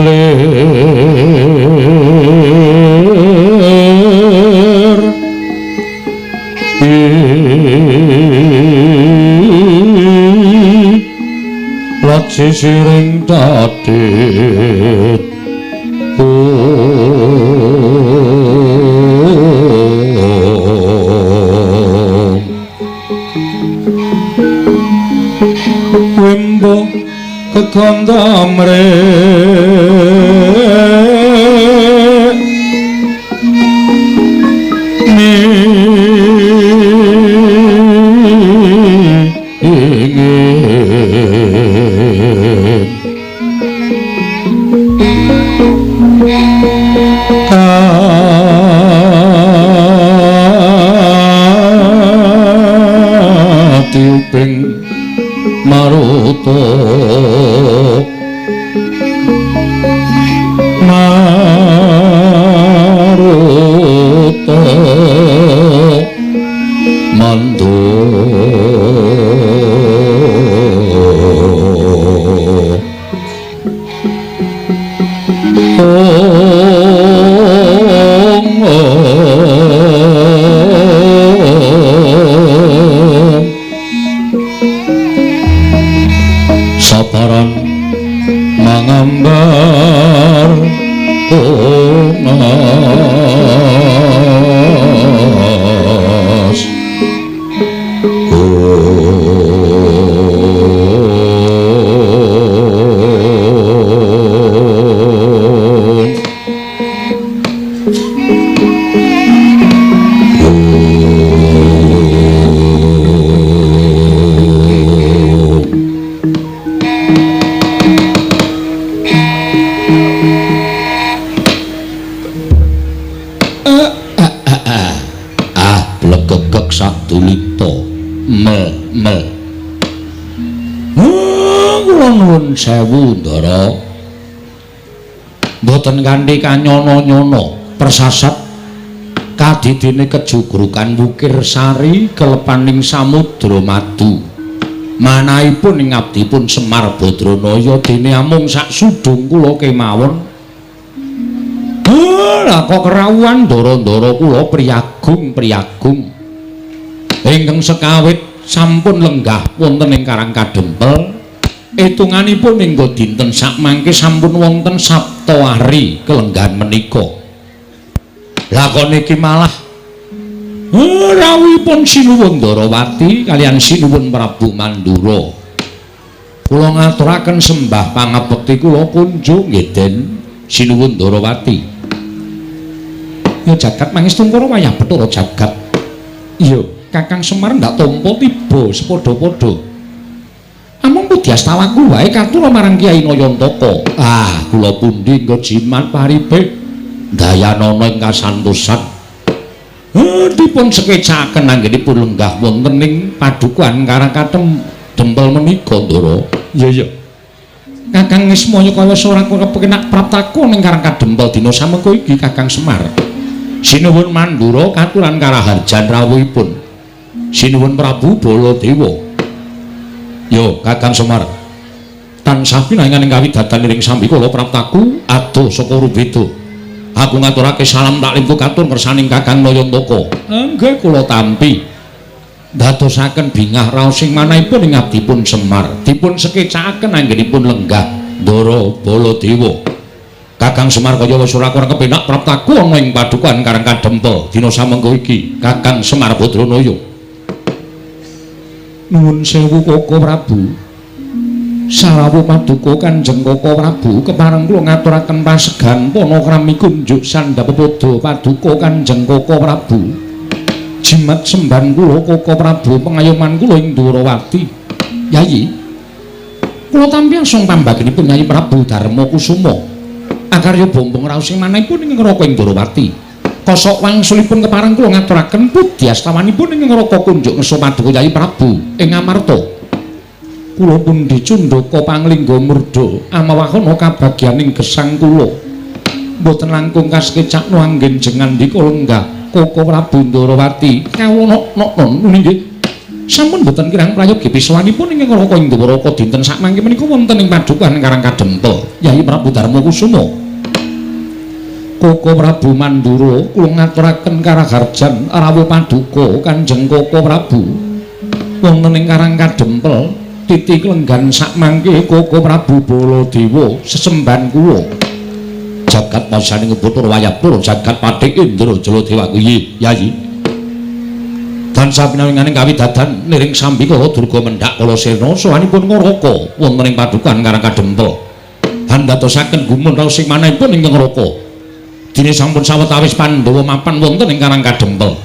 lir laci siring tatit wembo kekondamre katiuping maruta maruta mandu sabaran mangambar ungas Kula nuwun sewu Ndara. Mboten kanthi kanyono-nyono persasat kadidine kejugrukan Wukir Sari kelepaning samudra madu. Manahipun ing abdipun Semar Badranaya dene amung sak sudung kula kemawon. Lah kok kerawuhan ndara-ndara kula priyagung-priyagung ingkang sekawit sampun lenggah wonten ing Karang Kadempel. Etunganipun hingga dinten sakmangke sampun wonten saptawari kelenggahan menika. Lah kok niki malah rawuhipun Sinuwun Ndarawati kaliyan Sinuwun Prabu Mandura. Kula ngaturaken sembah pangabekti kula kunjung nggih Den Sinuwun Ndarawati. Ya jagat mangestungkara wayah Bathara jagat. Iya, Kakang Semar ndak tampa tiba sepadha-padha. Amung pudyastawaku wae katura marang Kyai Nayantaka. Ah, kula pundi nggo jimat paripe dayanana ing kasantosan. Dipun sekecaken anggenipun lenggah wonten ing padukuhan Karang Kadempel menika, Ndara. Iya, iya. Kakang Ismaya kaya ora kepenak praptaku ning Karang Kadempel dina samengko iki Kakang Semar. Sinuwun Mandura katuran karaharjan rawuhipun Sinuwun Prabu Baladewa. Yo Kakang Semar, tansah pinangan ing kawidatan ing sambikala praptaku adoh saka Rubeda. Aku ngaturake salam taklim katur ngersaning Kakang Nayantaka. Nggih kula tampi. Dadosaken bingah raos ing manahipun ing abdipun Semar. Dipun sekecakaken anggenipun lenggah Ndara Baladewa. Kakang Semar kaya wis ora kurang kepenak praptaku ana ing padukuhan Karang Kadempel dina samengko iki Kakang Semar Badranaya. Nuwun sewu Koko Prabu. Sarawuh paduka Kanjeng Koko Prabu kepareng kula ngaturaken pasegan panakrami kunjuk sandhapepada paduka Kanjeng Koko Prabu. Jimat semban kula Koko Prabu pengayoman kula ing Ndrawati. Yayi, kula tampi asung pambagenipun Yayi Prabu Darma Kusuma. Akarya bombong raos ing manahipun ing neraka ing Ndrawati. Kosok wangsulipun kepareng kula ngaturaken pudyastawanipun ing neraka kunjuk ngersa paduka Yayi Prabu ing Amarta. Kula pundi cundaka panglingga murda amawahana kabagyaning gesang kula. Mboten langkung kasekecakno anggen jengandika lenggah Koko Prabu Ndrawati. Kawonok-noknon nggih. Sampun boten kirang prayogi piswanipun ingkang Raka ing Dwaraka dinten sakmangke menika wonten ing padukuhan Karang Kadempel Yai Prabu Darma Kusuma. Koko Prabu Mandura kula ngaturaken karaharjan rawuh paduka Kanjeng Koko Prabu wonten ing Karang Kadempel titi klenggan sakmangke Koko Prabu Baladewa sesembahan kula. Jagat masaning putra wayapura jagat pathik Indra Jaladewa kuwi Yai. Tansah pinawinganing kawidadan niring sambikala durga mendhak kala sirna sowanipun Ngaraka wonten ing padukuhan Karang Kadempel. Handadosaken gumun raos sing manahipun ingkang Ngaraka. Dene sampun sawetawis Pandhawa mapan wonten ing Karang Kadempel.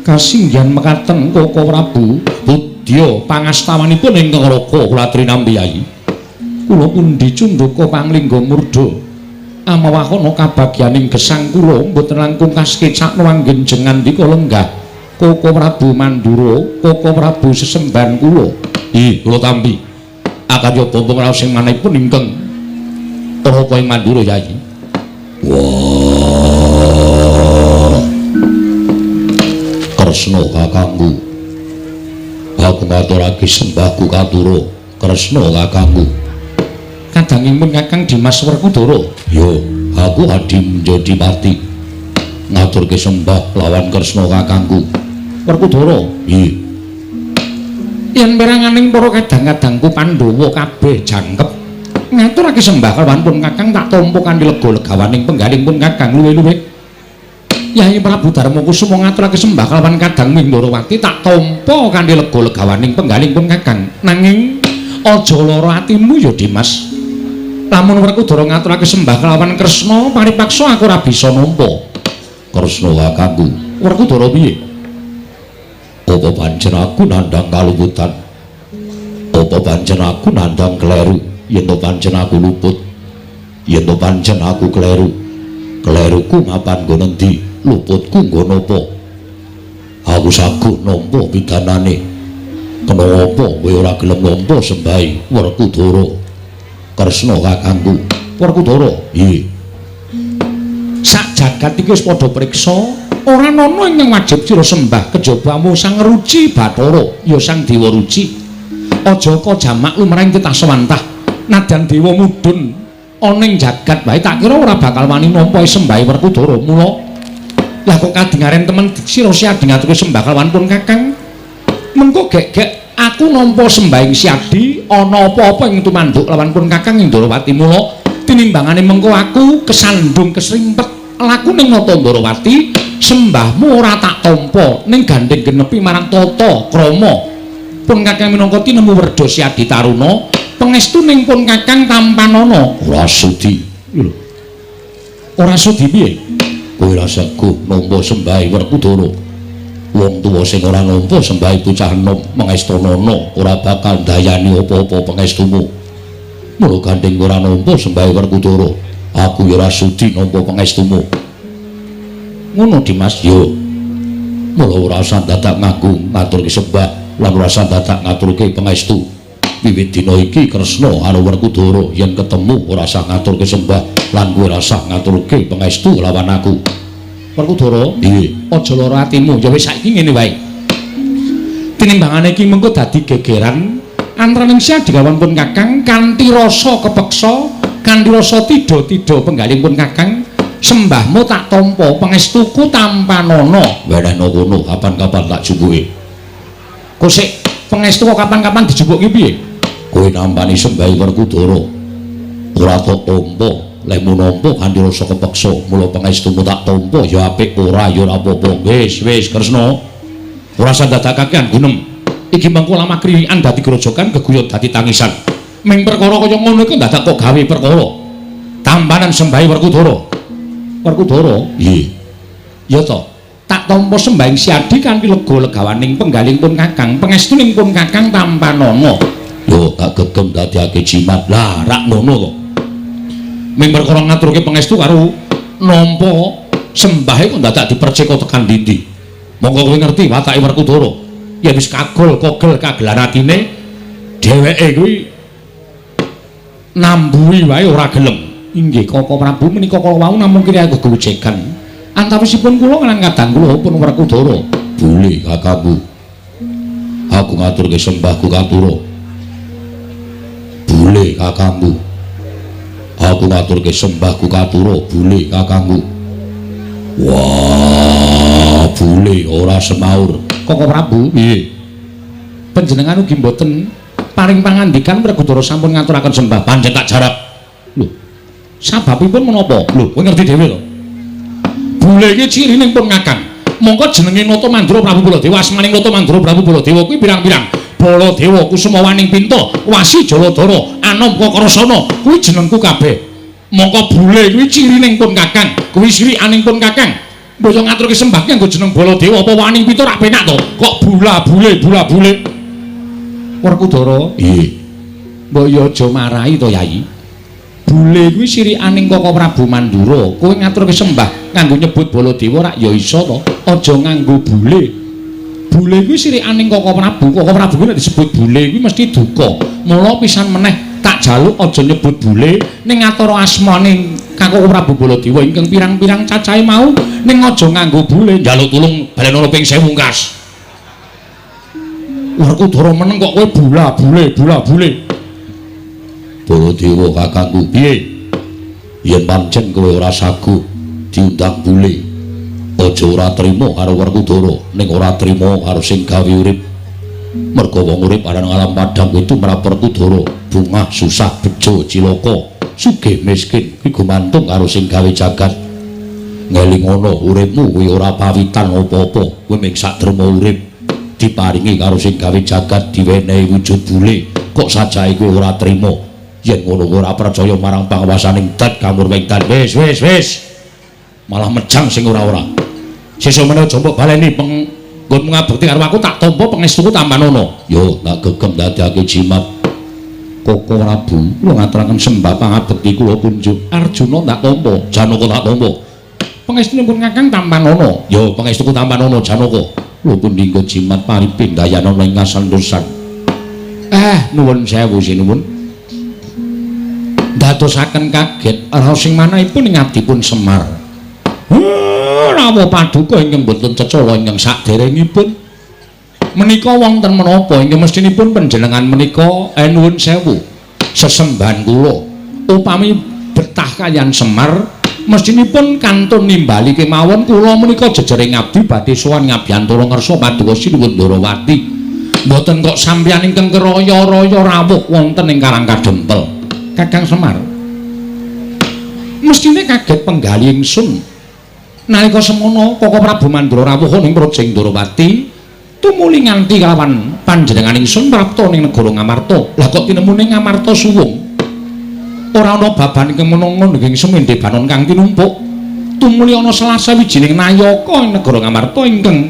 Kasinggihan mekaten Koko Prabu budya pangastawanipun ingkang Ngaraka kula aturi nampi Yai. Kula pundi cundhaka panglingga murda. Amawahana kabagyaning gesang kula mboten langkung kaskecakna anggen jengandika lenggah. Koko Prabu Mandura, Koko Prabu sesembahan kula. Ih, kula tampi. Akarya bombong raos sing manahipun ingkang Raka ing Mandura Yai. Wah. Kresna kakangku. Aku ngaturake sembahku katura Kresna kakangku. Kadangipun Kakang Dimas Werkudara. Yo, aku adi menjadi mati. Ngaturke sembah lawan Kresna kakangku. Werkudara. Nggih. Yen peranganing para kadang-kadangku Pandhawa kabeh jangkep ngaturake sembah kelawan pun Kakang tak tampa kanthi lega legawaning penggaling pun Kakang luwih-luwih. Yai Prabu Darma Kusuma ngaturake sembah kelawan kadang Mindrawati tak tampa kanthi lega legawaning penggaling pun Kakang. Nanging aja lara atimu ya Dimas. Lamun Werkudara ngaturake sembah kelawan Kresna paripaksa aku ora bisa nampa. Kresna kakangku. Werkudara piye? Apa pancen aku nandhang kaluputan? Apa pancen aku nandhang kleru? Yen to pancen aku luput? Yen to pancen aku kleru? Kleruku mapan nggon endi? Luputku nggon apa? Aku saguh nampa pidanane. Kena apa kowe ora gelem nampa sembahi Werkudara? Kresna kakangku. Werkudara? Nggih. Sak jagat iki wis padha priksa, ora ana ingkang wajib sira sembah kejabamu Sang Ruci Bathara, ya Sang Dewa Ruci. Aja kok jamak lumrahing titah sewantah. Nadyan dewa mudhun ana ing jagat wae tak kira ora bakal wani nampa sembahe Werkudara. Mula lah kok kadingaren temen sira Siadi ngaturke sembah kelawan pun Kakang. Mengko gek-gek aku nampa sembahing Siadi ana apa-apa ing tumanduk lawan pun Kakang ing Ndrawati. Mula tinimbangane mengko aku kesandung kesrimpet laku ning nata Ndrawati, sembahmu ora tak tampa ning gandeng genepi marang tata krama. Pun Kakang minangka tinemu werda Siadi Taruna, pangestuning pun Kakang tampanana. Ora sudi. Lho. Ora sudi piye? Kowe ora saguh nampa sembahe Werkudara. Wong tuwa sing ora nampa sembahe bocah enom mengestanana ora bakal ndayani apa-apa pangestumu. Mula gandeng ora nampa sembahe Werkudara, aku ya ora sudi nampa pangestumu. Ngono Dimas yo. Mula ora usah dadak nganggo ngaturke sembah lan ora usah dadak ngaturke pangestu. Wiwit dina iki Kresna karo Werkudara yen ketemu ora usah ngaturke sembah lan kowe ora usah ngaturke pangestu lawan aku. Werkudara, nggih, aja lara atimu. Ya wis saiki ngene wae. Tinimbangane iki mengko dadi gegeran antaraning Siadi kawon pun Kakang kanthi rasa kepeksa, kanthi rasa tida-tida penggaling pun Kakang, sembahmu tak tampa, pangestuku tampanana. Wenehno kono kapan-kapan tak jupuke. Kok sik pangestu kok kapan-kapan dijupuki piye? Kowe nampani sembahe Werkudara ora tok tampa, lehmu nampa kanthi rasa kepeksa, mula pangestumu tak tampa ya apik ora ya ora apa-apa. Wis wis Kresna, ora usah dadak kakean gunem. Iki mengko lamah kriwikan dadi grojogan geguyon dadi tangisan. Ming perkara kaya ngono iku dadak kok gawe perkara. Tampanan sembahe Werkudara. Werkudara? Nggih. Ya to, tak tampa sembahing Siadi kanthi lega legawaning penggaling pun Kakang, pangestuning pun Kakang tampanana. Yo tak gegem dadiake jimat. Lah rak ngono to. Ming perkara ngaturke pangestu karo nampa sembahe kok dadak dipercika tekan ndi-ndi. Monggo kowe ngerti watake Werkudara. Yen wis kagol kogel kagelan atine dheweke kuwi nambuhi wae ora gelem. Inggih Koko Prabu menika kala wau namung kira gegojegan. Antawisipun kula lan kadang kula pun Werkudara. Boleh kakangku. Aku ngaturke sembahku katura. Bule kakangku. Aku ngaturke sembahku katura, bule kakangku. Wah, bule ora semaur. Koko Prabu, piye? Panjenengan ugi mboten paring pangandikan Werkudara sampun ngaturaken sembah pancen tak jarab. Lho, sababipun menapa? Lho, kowe ngerti dhewe to? Bule iki cirine pun ngakang. Mongko jenenge Nata Mandura Prabu Baladewa, asmaning Nata Mandura Prabu Baladewa kuwi pirang-pirang. Baladewa Kusumawaning Pinta, Wasi Jaladara, Anom Kakrasana, kuwi jenengku kabeh. Mongko bule kuwi cirine pun kakang, kuwi sirikaning pun kakang. Mbok yo ngaturke sembah ki nganggo jeneng Baladewa apa Waning Pinta rak penak to? Kok bula bule bula bule. Werkudara, piye? Mbok yo aja marahi to, Yai. Bule kuwi sirikaning Koko Prabu Mandura. Kowe ngaturke sembah nganggo nyebut Baladewa rak ya iso to? Aja nganggo bule. Bule kuwi sirikaning Koko Prabu. Koko Prabu kuwi nek disebut bule kuwi mesti duka. Mula pisan meneh tak jaluk aja nyebut bule ning ngatara asmane Koko Prabu Baladewa ingkang pirang-pirang cacahe mau ning aja nganggo bule. Njaluk tulung balenono ping 1000 kas. Werkudara meneng kok kowe bula bule bula bule. Baladewa kakangku, piye? Yen pancen kowe ora saguh diundang bule, aja ora trima karo Werkudara, ning ora trima karo sing gawe urip. Merga wong urip aran alam padhang kuwi tumrap Werkudara, bungah susah bejo cilaka, sugih miskin kuwi gumantung karo sing gawe jagat. Ngelingono uripmu kuwi ora pawitan apa-apa, kuwi mung sak derma urip diparingi karo sing gawe jagat diwenehi wujud bule, kok sajae kowe ora trima. Yen ngono ora percaya marang panguwasaning dat kamurwing dan. Wis wis wis. Malah mejang sing ora-ora. Sesuk meneh aja mbok baleni penggonmu ngabekti karo aku tak tampa pangestuku tampanono. Yo tak gegem dadekake jimat. Koko Prabu kula ngaturaken sembah pangabekti kula kunjuk. Arjuna tak tampa, Janaka tak tampa. Pangestunipun Kakang tampanono. Yo pangestuku tampanono Janaka. Kula pun dinggo jimat paripin dayanana ing kasantosan. Nuwun sewu sinuwun. Dadosaken kaget raos sing manahipun ing abdipun Semar. Rawuh paduka ingkang boten cecala ingkang saderengipun. Menika wonten menapa ingkang mestinipun panjenengan menika nuwun sewu sesembahan kula. Upami betah kaliyan Semar mestinipun kantun nimbali kemawon kula menika jejering abdi badhe sowan ngabiyantara ngersa paduka Sinuwun Ndorowati. Mboten kok sampeyan ingkang keraya-raya rawuh wonten ing Karang Kadempel. Kakang Semar mestine kaget penggali ingsun nalika semono Koko Prabu Mandura rawuh ning Praja Ndorowati tumuli nganti kalawan panjenengan ingsun prapta ning negara Ngamarta. Lah kok tinemune Ngamarta suwung ora ana baban ingkang menangan ing semende banon kang tinumpuk. Tumuli ana salah sawijining nayaka ing negara Ngamarta ingkang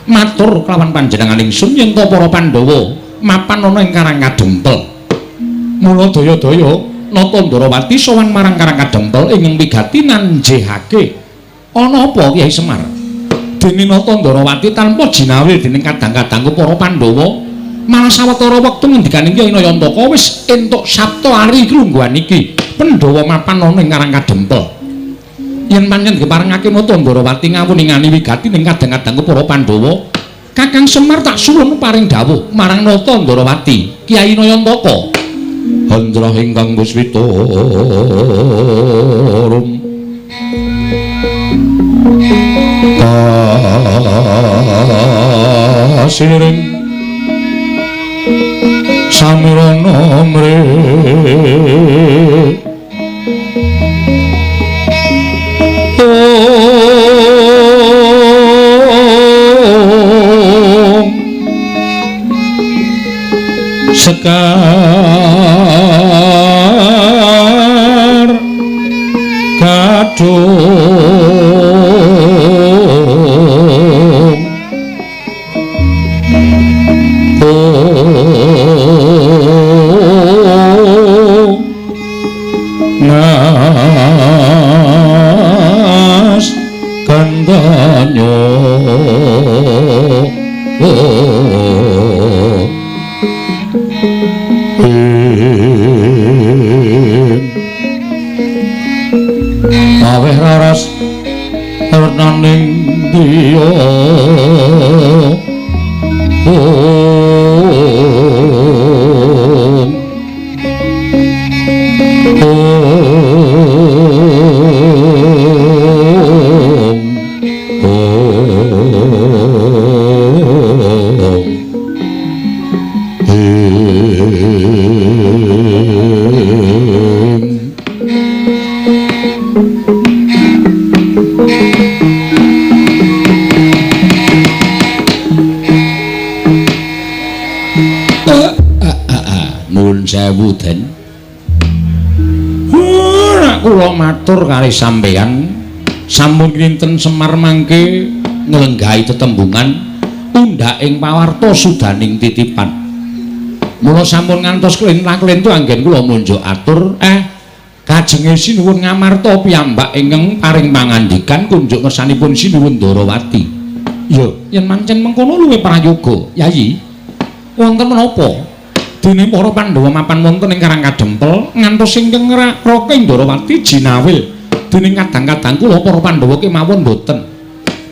matur kelawan panjenengan ingsun yen to para Pandhawa mapan ana ing Karang Kadempel. Mula daya-daya Nata Ndorowati sowan marang Karang Kadempel ingkang wigati nanjehake. Ana apa Kyai Semar? Dene Nata Ndorowati tanpa jinawe dening kadang-kadangku para Pandhawa, malah sawetara wektu ngendikaning Kyai Nayantaka wis entuk sabta ari klungguhan iki. Pandhawa mapan ana ing Karang Kadempel. Yen pancen diparengake Nata Ndorowati ngawuningani wigati ning kadang-kadangku para Pandhawa, Kakang Semar tak suwun paring dawuh marang Nata Ndorowati, Kyai Nayantaka. Hendra ingkang buswita rum kasiring samirana mre sekar kadung nas kandanyo aweh raras wernaning diya. sewu, Den. Ora kula matur kalih sampeyan sampun kinten Semar mangke nglenggahi tetembungan undhak ing pawarta sudaning titipan. Mula sampun ngantos klentang-klentu anggen kula munjuk atur kajenge Sinuwun Ngamarta piyambak ingkang paring pangandikan kunjuk ngersanipun Sinuwun Ndarawati. Ya, yen mancen mengkono luwih prayoga, Yayi. Wonten menapa? Dene para Pandhawa mapan wonten ing Karang Kadempel ngantos ingkang Raka Ndarawati jinawil dening kadang-kadang kula para Pandhawa kemawon boten.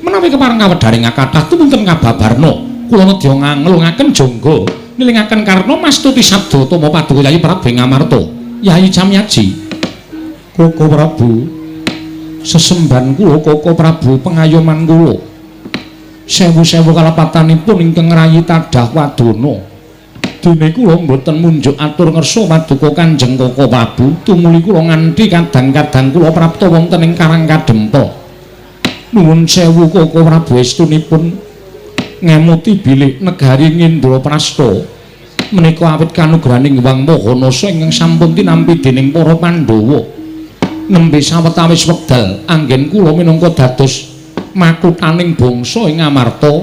Menawi kepareng kawedharing kathah tumunten kababarna, kula nedya nganglungaken jangga nilingaken karna mastuti sabda tama paduka Yayi Prabu Ngamarta. Yayi Camyaji. Koko Prabu, sesembahan kula Koko Prabu pengayoman kula. Sewu-sewu kalepatanipun ingkang ngrayi tadah wadana. Dene kula mboten munjuk atur ngersa paduka Kanjeng Koko Prabu, tumuli kula nganti kadang-kadang kula prapta wonten ing Karang Kadempel. Nuwun sewu Koko Prabu estunipun ngemuti bilih negari Ngendraprasta menika awit kanugrahaning Hyang Maha Nasa ingkang sampun tinampi dening para Pandhawa. Nembe sawetawis wekdal anggen kula minangka dados makuthaning bangsa ing Ngamarta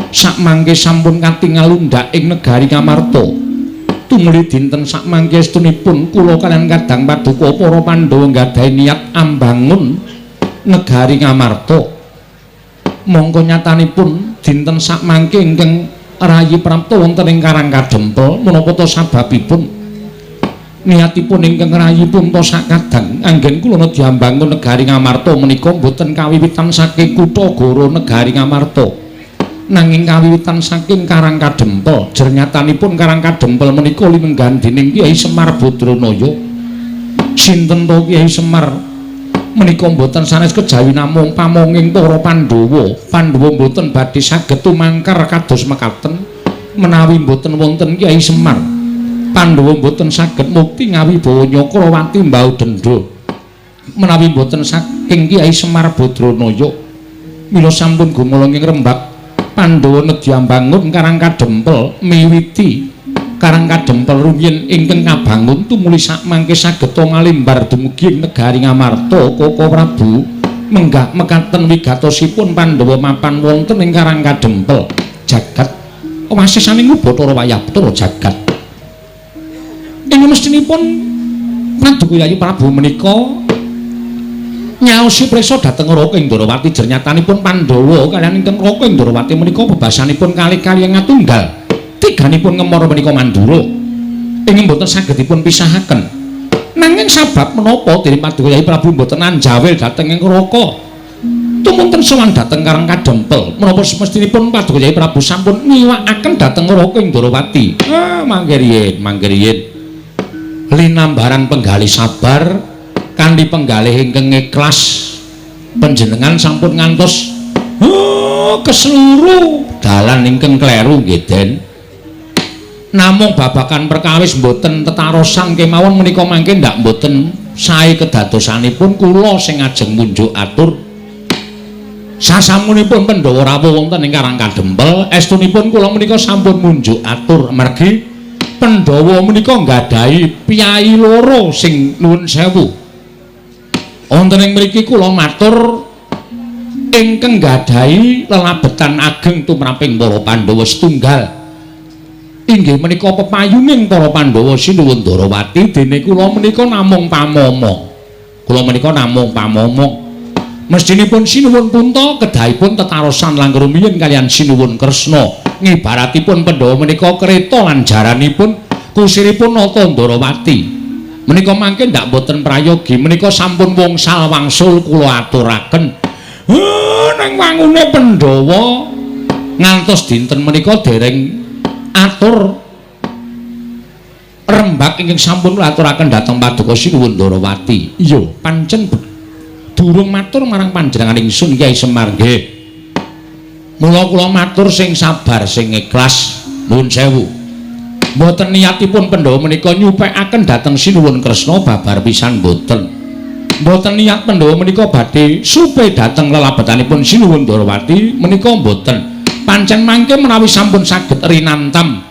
sakmangke sampun katingal undhak ing negari Ngamarta. Tumuli dinten sakmangke estunipun kula kaliyan kadang paduka para Pandhawa nggadahi niat ambangun negari Ngamarta. Mongko nyatanipun dinten sakmangke ingkang rayi prapta wonten ing Karang Kadempel menapa ta sababipun niatipun ingkang rayi punta sakadang anggen kula nedya mbangun negari Ngamarta menika boten kawiwitan saking kutha goro negari Ngamarta nanging kawiwitan saking Karang Kadempel. Jernyatanipun Karang Kadempel menika linenggahan dening Kyai Semar Badranaya. Sinten to Kyai Semar menika mboten sanes kejawi namung pamonging para Pandhawa. Pandhawa mboten badhe saged tumangkar kados mekaten menawi mboten wonten Kyai Semar. Pandhawa mboten saged mukti ngawibawa Nyakrawati mbau dendha menawi mboten saking Kyai Semar Badranaya. Mila sampun gumolonging rembag Pandhawa nedya mbangun Karang Kadempel miwiti Karang Kadempel rumiyin ingkang kabangun tumuli sakmangke saged ngalimbar dumugi ing negari Ngamarta. Koko Prabu menggah mekaten wigatosipun Pandhawa mapan wonten ing Karang Kadempel jagat wasisaning Bathara Wayah Bathara jagat. Ing mestinipun Paduka Yayi Prabu menika nyaosi prisa dhateng Raka Ndarawati. Jernyatanipun Pandhawa kaliyan ingkang Raka Ndarawati menika bebasanipun kalih-kalihan ngatunggal. Tiganipun ngemara menika Mandura ingkang boten saged dipun pisahaken. Nanging sabab menapa dening Paduka Yayi Prabu mboten anjawil dhateng ing Raka tumunten sowan dhateng Karang Kadempel? Menapa semestinipun Paduka Yayi Prabu sampun ngiwakaken dhateng Raka Ndarawati? Mangke riyin, mangke riyin. Linambaran penggalih sabar kanthi penggalih ingkang ikhlas panjenengan sampun ngantos keseluruh dalan ingkang kleru nggih Den. Namung babagan perkawis mboten tetarosan kemawon menika mangke ndak mboten sae kedadosanipun kula sing ajeng munjuk atur. Sasampunipun Pandhawa rawuh wonten ing Karang Kadempel estunipun kula menika sampun munjuk atur mergi Pandhawa menika nggadahi piyayi loro sing nuwun sewu. Wonten ing mriki kula matur ingkang nggadahi lelabetan ageng tumraping para Pandhawa setunggal. Inggih menika pepayunging para Pandhawa Sinuwun Ndarawati dene kula menika namung pamomong. Kula menika namung pamomong. Mestinipun Sinuwun Punta kedahipun tetarosan langkung rumiyin kaliyan Sinuwun Kresna. Ngibaratipun Pandhawa menika kereta lan jaranipun kusiripun Nata Ndarawati. Menika mangke ndak mboten prayogi menika sampun wongsal wangsul kula aturaken. Nang wangune Pandhawa ngantos dinten menika dereng atur rembag ingkang sampun kula aturaken dhateng Paduka Sinuwun Ndarawati. Iya, pancen durung matur marang panjenengan ingsun Kyai Semar nggih. Mula kula matur sing sabar sing ikhlas nuwun sewu. Mboten niatipun Pandhawa menika nyupekaken dhateng Sinuwun Kresna babar pisan mboten. Mboten niat Pandhawa menika badhe supe dhateng lelabetanipun Sinuwun Ndarawati menika mboten. Pancen mangke menawi sampun saged rinantam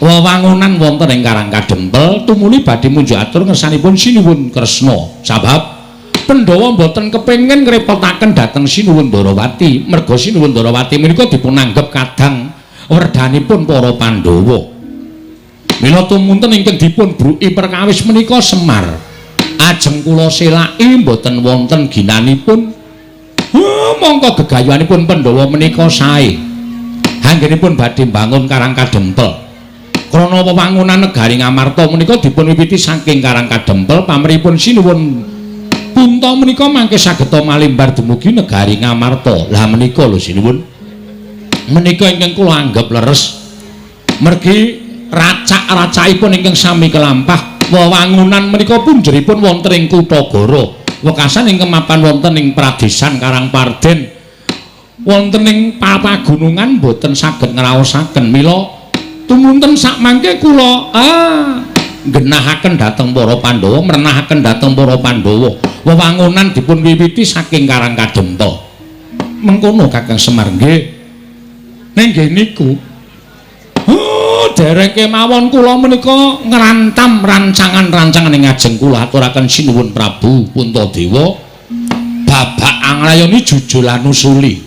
wewangunan wonten ing Karang Kadempel tumuli badhe munjuk atur ngersanipun Sinuwun Kresna. Sabab Pandhawa mboten kepengin ngrepotaken dhateng Sinuwun Ndarawati, merga Sinuwun Ndarawati menika dipunanggep kadang werdanipun para Pandhawa. Mila tumunten ingkang dipun bruki perkawis menika Semar. Ajeng kula selaki mboten wonten ginanipun. Mongko gegayuhanipun Pandhawa menika sae. Anggenipun badhe mbangun Karang Kadempel. Krana wewangunan negari Ngamarta menika dipun wiwiti saking Karang Kadempel pamrihipun Sinuwun Punta menika mangke sageta malimbar dumugi negari Ngamarta. Lah menika lho Sinuwun. Menika ingkang kula anggep leres. Mergi racak-racakipun ingkang sami kelampah wewangunan menika punjeripun wonten ing Kutagara. Wekasan ingkang mapan wonten ing pradesan Karangparden. Wonten ing papagunungan boten saged ngraosaken. Mila tumunten sakmangke kula nggenahaken dhateng para Pandhawa, mrenahaken dhateng para Pandhawa. Wewangunan dipun wiwiti saking Karang Kadempel. Mengkono Kakang Semar nggih. Ning nggih niku. Dereng kemawon kula menika ngrantam rancangan-rancangan ing ngajeng kula aturaken Sinuwun Prabu Puntadewa. Babak anglayoni jujulan usuli.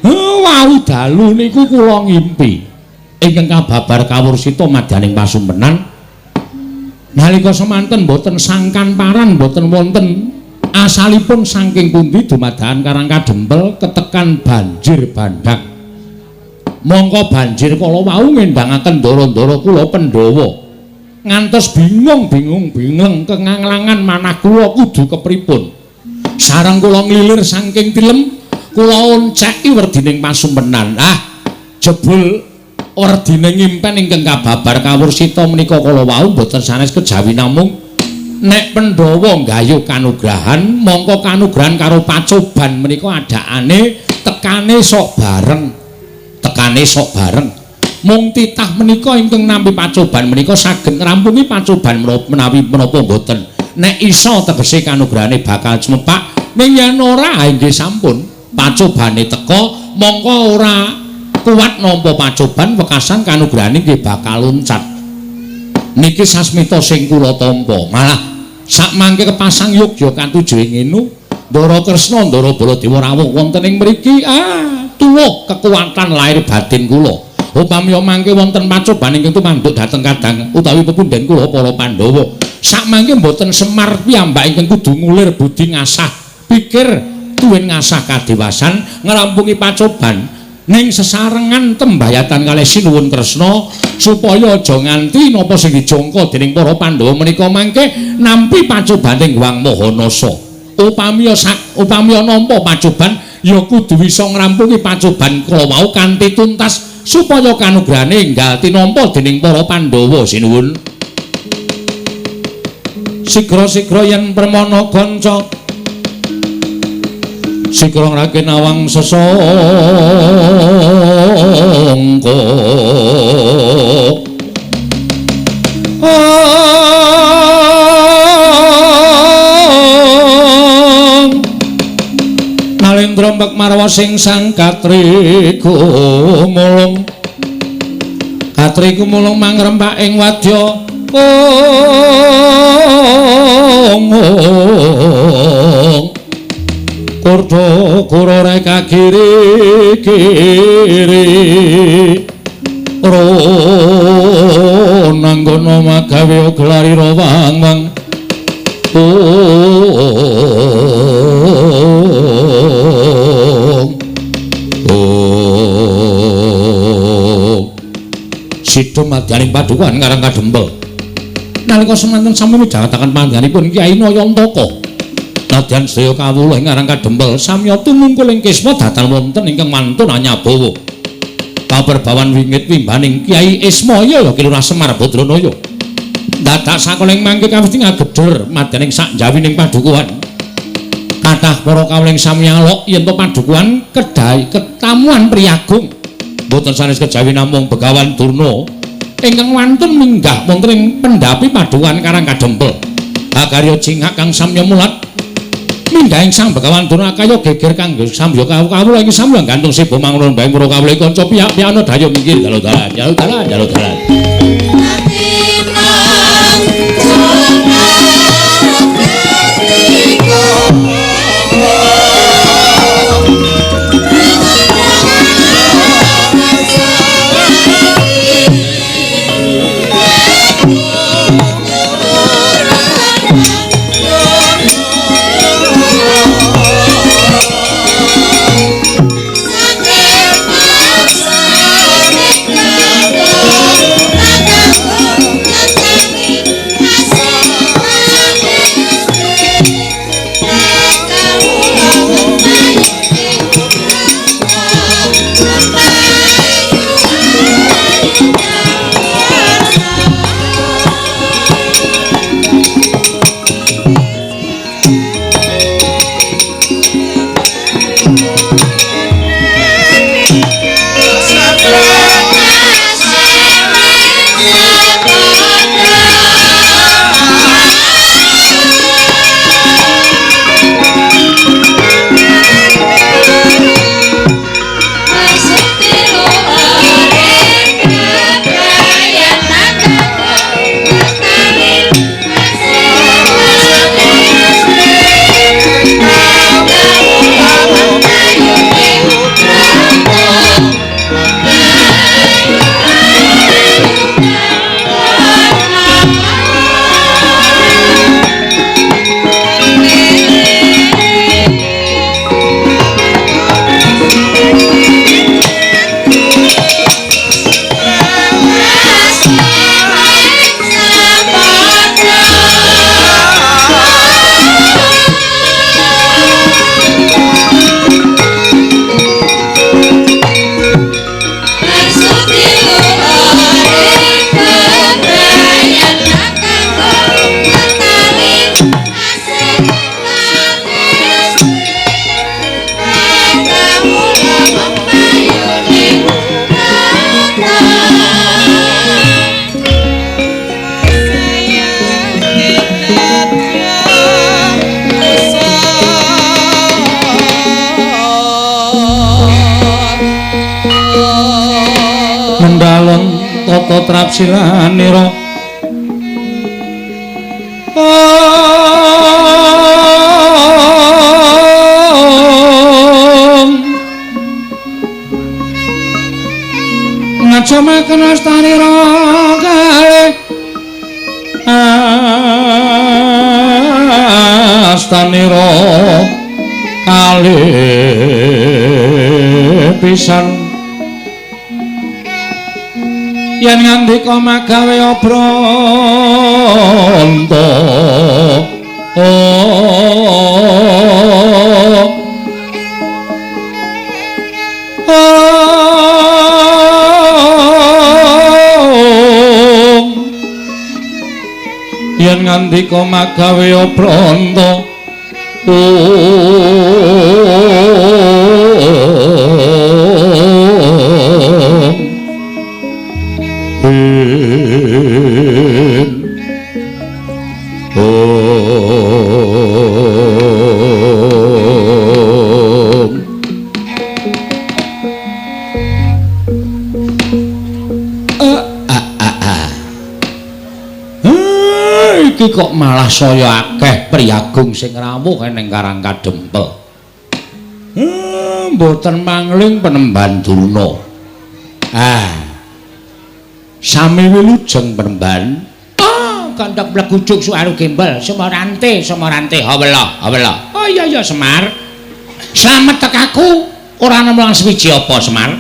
Wau dalu niku kula ngimpi ingkang kababar kawursita madyaning pasumpenan. Nalika semanten boten sangkan paran, boten wonten asalipun saking pundi dumadakan Karang Kadempel ketekan banjir bandhang. Mongko banjir kala wau ngendangaken ndara-ndara kula Pandhawa. Ngantos bingung-bingung bingleng kenganglangan manah kula kudu kepripun. Sareng kula nglilir saking tilem, kula onceki werdining pasumpenan. Ah, jebul werdine ngimpen ingkang kababar kawursita menika kala wau boten sanes kejawi namung nek Pandhawa nggayuh kanugrahan, mongko kanugrahan karo pacoban menika adakane tekane sok bareng. Tekane sok bareng. Mung titah menika ingkang nampi pacoban menika saged ngrampungi pacoban menawi menapa mboten. Nek iso tegese kanugrahane bakal cumepak, ning yen ora nggih sampun pacobane teka mongko ora kuat nampa pacoban wekasan kanugrahane nggih bakal loncat. Niki sasmita sing kula tampa. Malah sakmangke kepasang yogya katuju ing ngenu, Ndara Kresna Ndara Baladewa rawuh wonten ing mriki. Tuwuh kekuatan lahir batin kula. Upami mangke wonten pacoban ingkang tumanduk dhateng kadang utawi pepundhen kula para Pandhawa. Sakmangke mboten Semar piyambak ingkang kudu ngulir budi ngasah pikir tuwin ngasah kadewasan ngrampungi pacoban ning sesarengan tembayatan kalih Sinuwun Kresna supaya aja nganti napa sing dijangka dening para Pandhawa menika mangke nampi pacobane Hyang Mahanasa. Upami nampa pacoban ya kudu bisa ngrampungi pacoban kala wau kanthi tuntas supaya kanugrahane enggal tinampa dening para Pandhawa. Sinuwun. Sigra-sigra yen permana kanca sigra ngrake nawang sesangka. Nalendra mbek marwa sing sang katri gumulung. Katri gumulung mangrempak ing wadya ong. Kurdo kuro reka kiri kiri ro nanggono magawe gelari ro wang wang ong ong. Sida madyaning padukuhan Karang Kadempel. Nalika semanten sami midhangetaken panjenenganipun Kyai Nayantaka. Nadyan sedaya kawula ing Karang Kadempel samya tumungkul ing kisma datan wonten ingkang mantun anyabawa. Kaperbawan wingit wimbaning Kyai Ismaya ya Ki Lurah Semar Badranaya. Dadak sakoling mangke kawis ngageder madyaning sak jawining padukuhan. Kathah para kawula ing sami alok yen to padukuhan kedai ketamuan priyagung. Mboten sanes kejawi namung Begawan Durna ingkang wantun minggah wonten ing pendhapi padukuhan Karang Kadempel. Akarya cingak kang samya mulat minggah ing Sang Begawan Durna kaya geger kanggo samya kawula ing samya gantung seba mangun bae para kawula kanca piyak-piyakna dayo minggir dalu dalan dalu dalan dalu dalan. Mendalon tata trapsilanira ngajamaken astanira kalih astanira kalih pisan yen ngandika magawe obranta yen ngandika magawe obranta Iki kok malah saya akeh priyagung sing rawuh ning Karang Kadempel. Mboten mangling penemban Durna. Ah. Sami wilujeng penemban. Oh, kandhak blegujuk suaru gembel, Sumarante, Sumarante, hawela, hawela. Oh iya iya Semar. Slamet tekaku ora nemu lang suwiji apa Semar.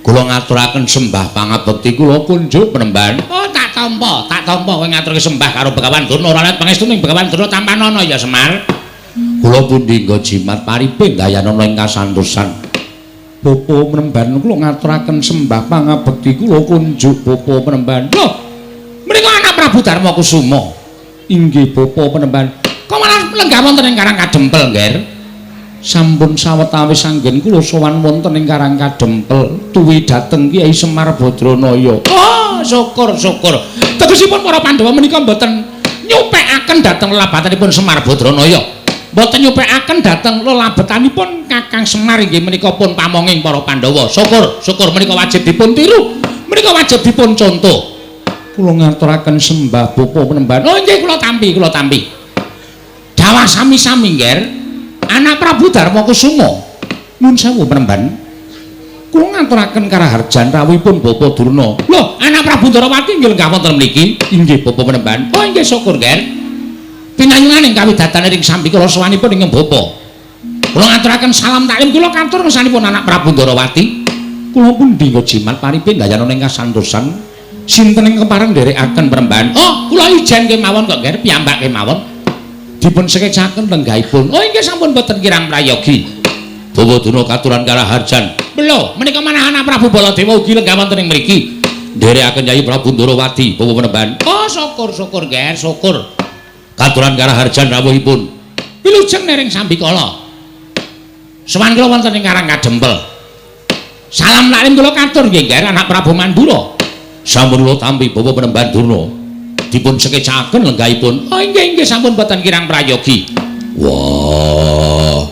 Kula ngaturaken sembah pangabekti kula kunjuk penemban. Oh, tak tampa kowe ngaturke sembah karo Begawan Durna ora let pangestu ning Begawan Durna tampanana ya Semar. Kula pundi nggo jimat paripe gayanana ing kasantosan. Bapa penemban kula ngaturaken sembah pangabekti kula kunjuk bapa penemban. Lho, menika anak Prabu Darma Kusuma. Inggih bapa penemban. Kok malah lenggah wonten ing Karang Kadempel, Ngger? Sampun sawetawis anggen kula sowan wonten ing Karang Kadempel tuwi dhateng Kyai Semar Badranaya. Oh, syukur syukur. Tegesipun para Pandhawa menika mboten nyupekaken dhateng lelabatanipun Semar Badranaya. Mboten nyupekaken dhateng lelabetanipun Kakang Semar inggih menika pun pamonging para Pandhawa. Syukur, syukur menika wajib dipun tiru. Menika wajib dipun contoh. Kula ngaturaken sembah Bapa Penemban. Oh nggih kula tampi, kula tampi. Dawah sami-sami, Ngger. Anak Prabu Darma Kusuma. Nuwun sewu Penemban. Kula ngaturaken karaharjan rawuhipun Bapa Durna. Lho, anak Prabu Ndarawati nggih lenggah wonten mriki. Inggih Bapa Penemban. Oh nggih syukur, Ngger. Pinayungan ing kawidatan ing sambikala sowanipun ing Bapa. Kula ngaturaken salam taklim kula katur ngersanipun anak Prabu Ndarawati. Kula pundi jimat paripin dayana ing kasantosan. Sinten ing kepareng nderekaken Penemban? Oh, kula ijen kemawon kok, Ngger, piyambak kemawon. Dipun sekecaken lenggahipun. Oh inggih sampun boten kirang prayogi. Bawa Durna katuran karaharjan. Lho, menika manah anak Prabu Baladewa ugi lenggah wonten ing mriki. Nderekaken Yayi Prabu Ndarawati, Bawa Penemban. Oh, syukur syukur, Ngger, syukur. Katuran karaharjan rawuhipun. Wilujeng nering sambikala. Sowan kula wonten ing Karang Kadempel. Salam taklim kula katur nggih, Ngger, anak Prabu Mandura. Sampun kula tampi Bawa Penemban Durna. Dipun sekecaken lenggahipun. Oh inggih inggih sampun boten kirang prayogi. Wah.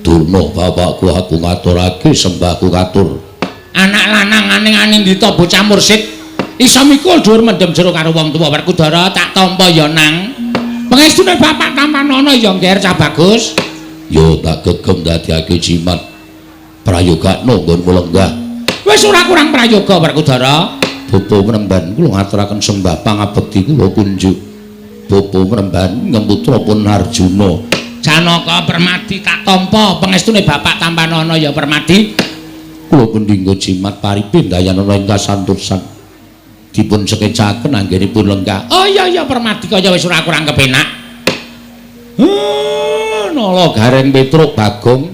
Durna bapakku aku ngaturake sembahku katur. Anak lanang aning-aning dita bocah mursid iso mikul dhuwur mendem jero karo wong tuwa. Werkudara tak tampa ya nang. Pengestune bapak tampanana ya Ngger cah bagus. Yo tak gegem dadiake jimat. Prayogakno nggonmu lenggah. Wis ora kurang prayoga Werkudara. Bapa Penemban kula ngaturaken sembah pangabekti kula kunjuk. Bapa Penemban ngemputra pun Arjuna. Janaka Permadi tak tampa pengestune bapak tampanana ya Permadi. Kula pendingga jimat paripin dayanana ing kasantosan. Dipun sekecaken anggenipun lenggah. Oh iya iya Permadi kaya wis ora kurang kepenak. Nala Gareng Petruk Bagong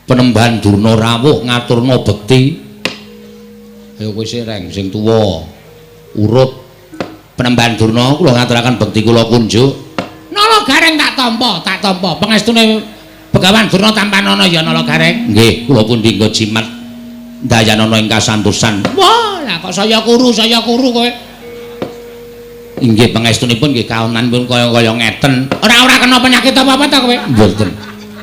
Penemban Durna rawuh ngaturna bekti. Ayo kowe sing sing tuwa urut. Penemban Durna kula ngaturaken bekti kula kunjuk. Nala Gareng tak tampa, tak tampa pengestune Begawan Durna tampanana ya Nala Gareng. Nggih, kula pundi nggo jimat dayanana ing kasantosan. Wah, lah kok saya kuru kowe. Inggih pangestunipun nggih kaonanipun kaya-kaya ngeten. Ora-ora kena penyakit apa-apa ta kowe? Mboten.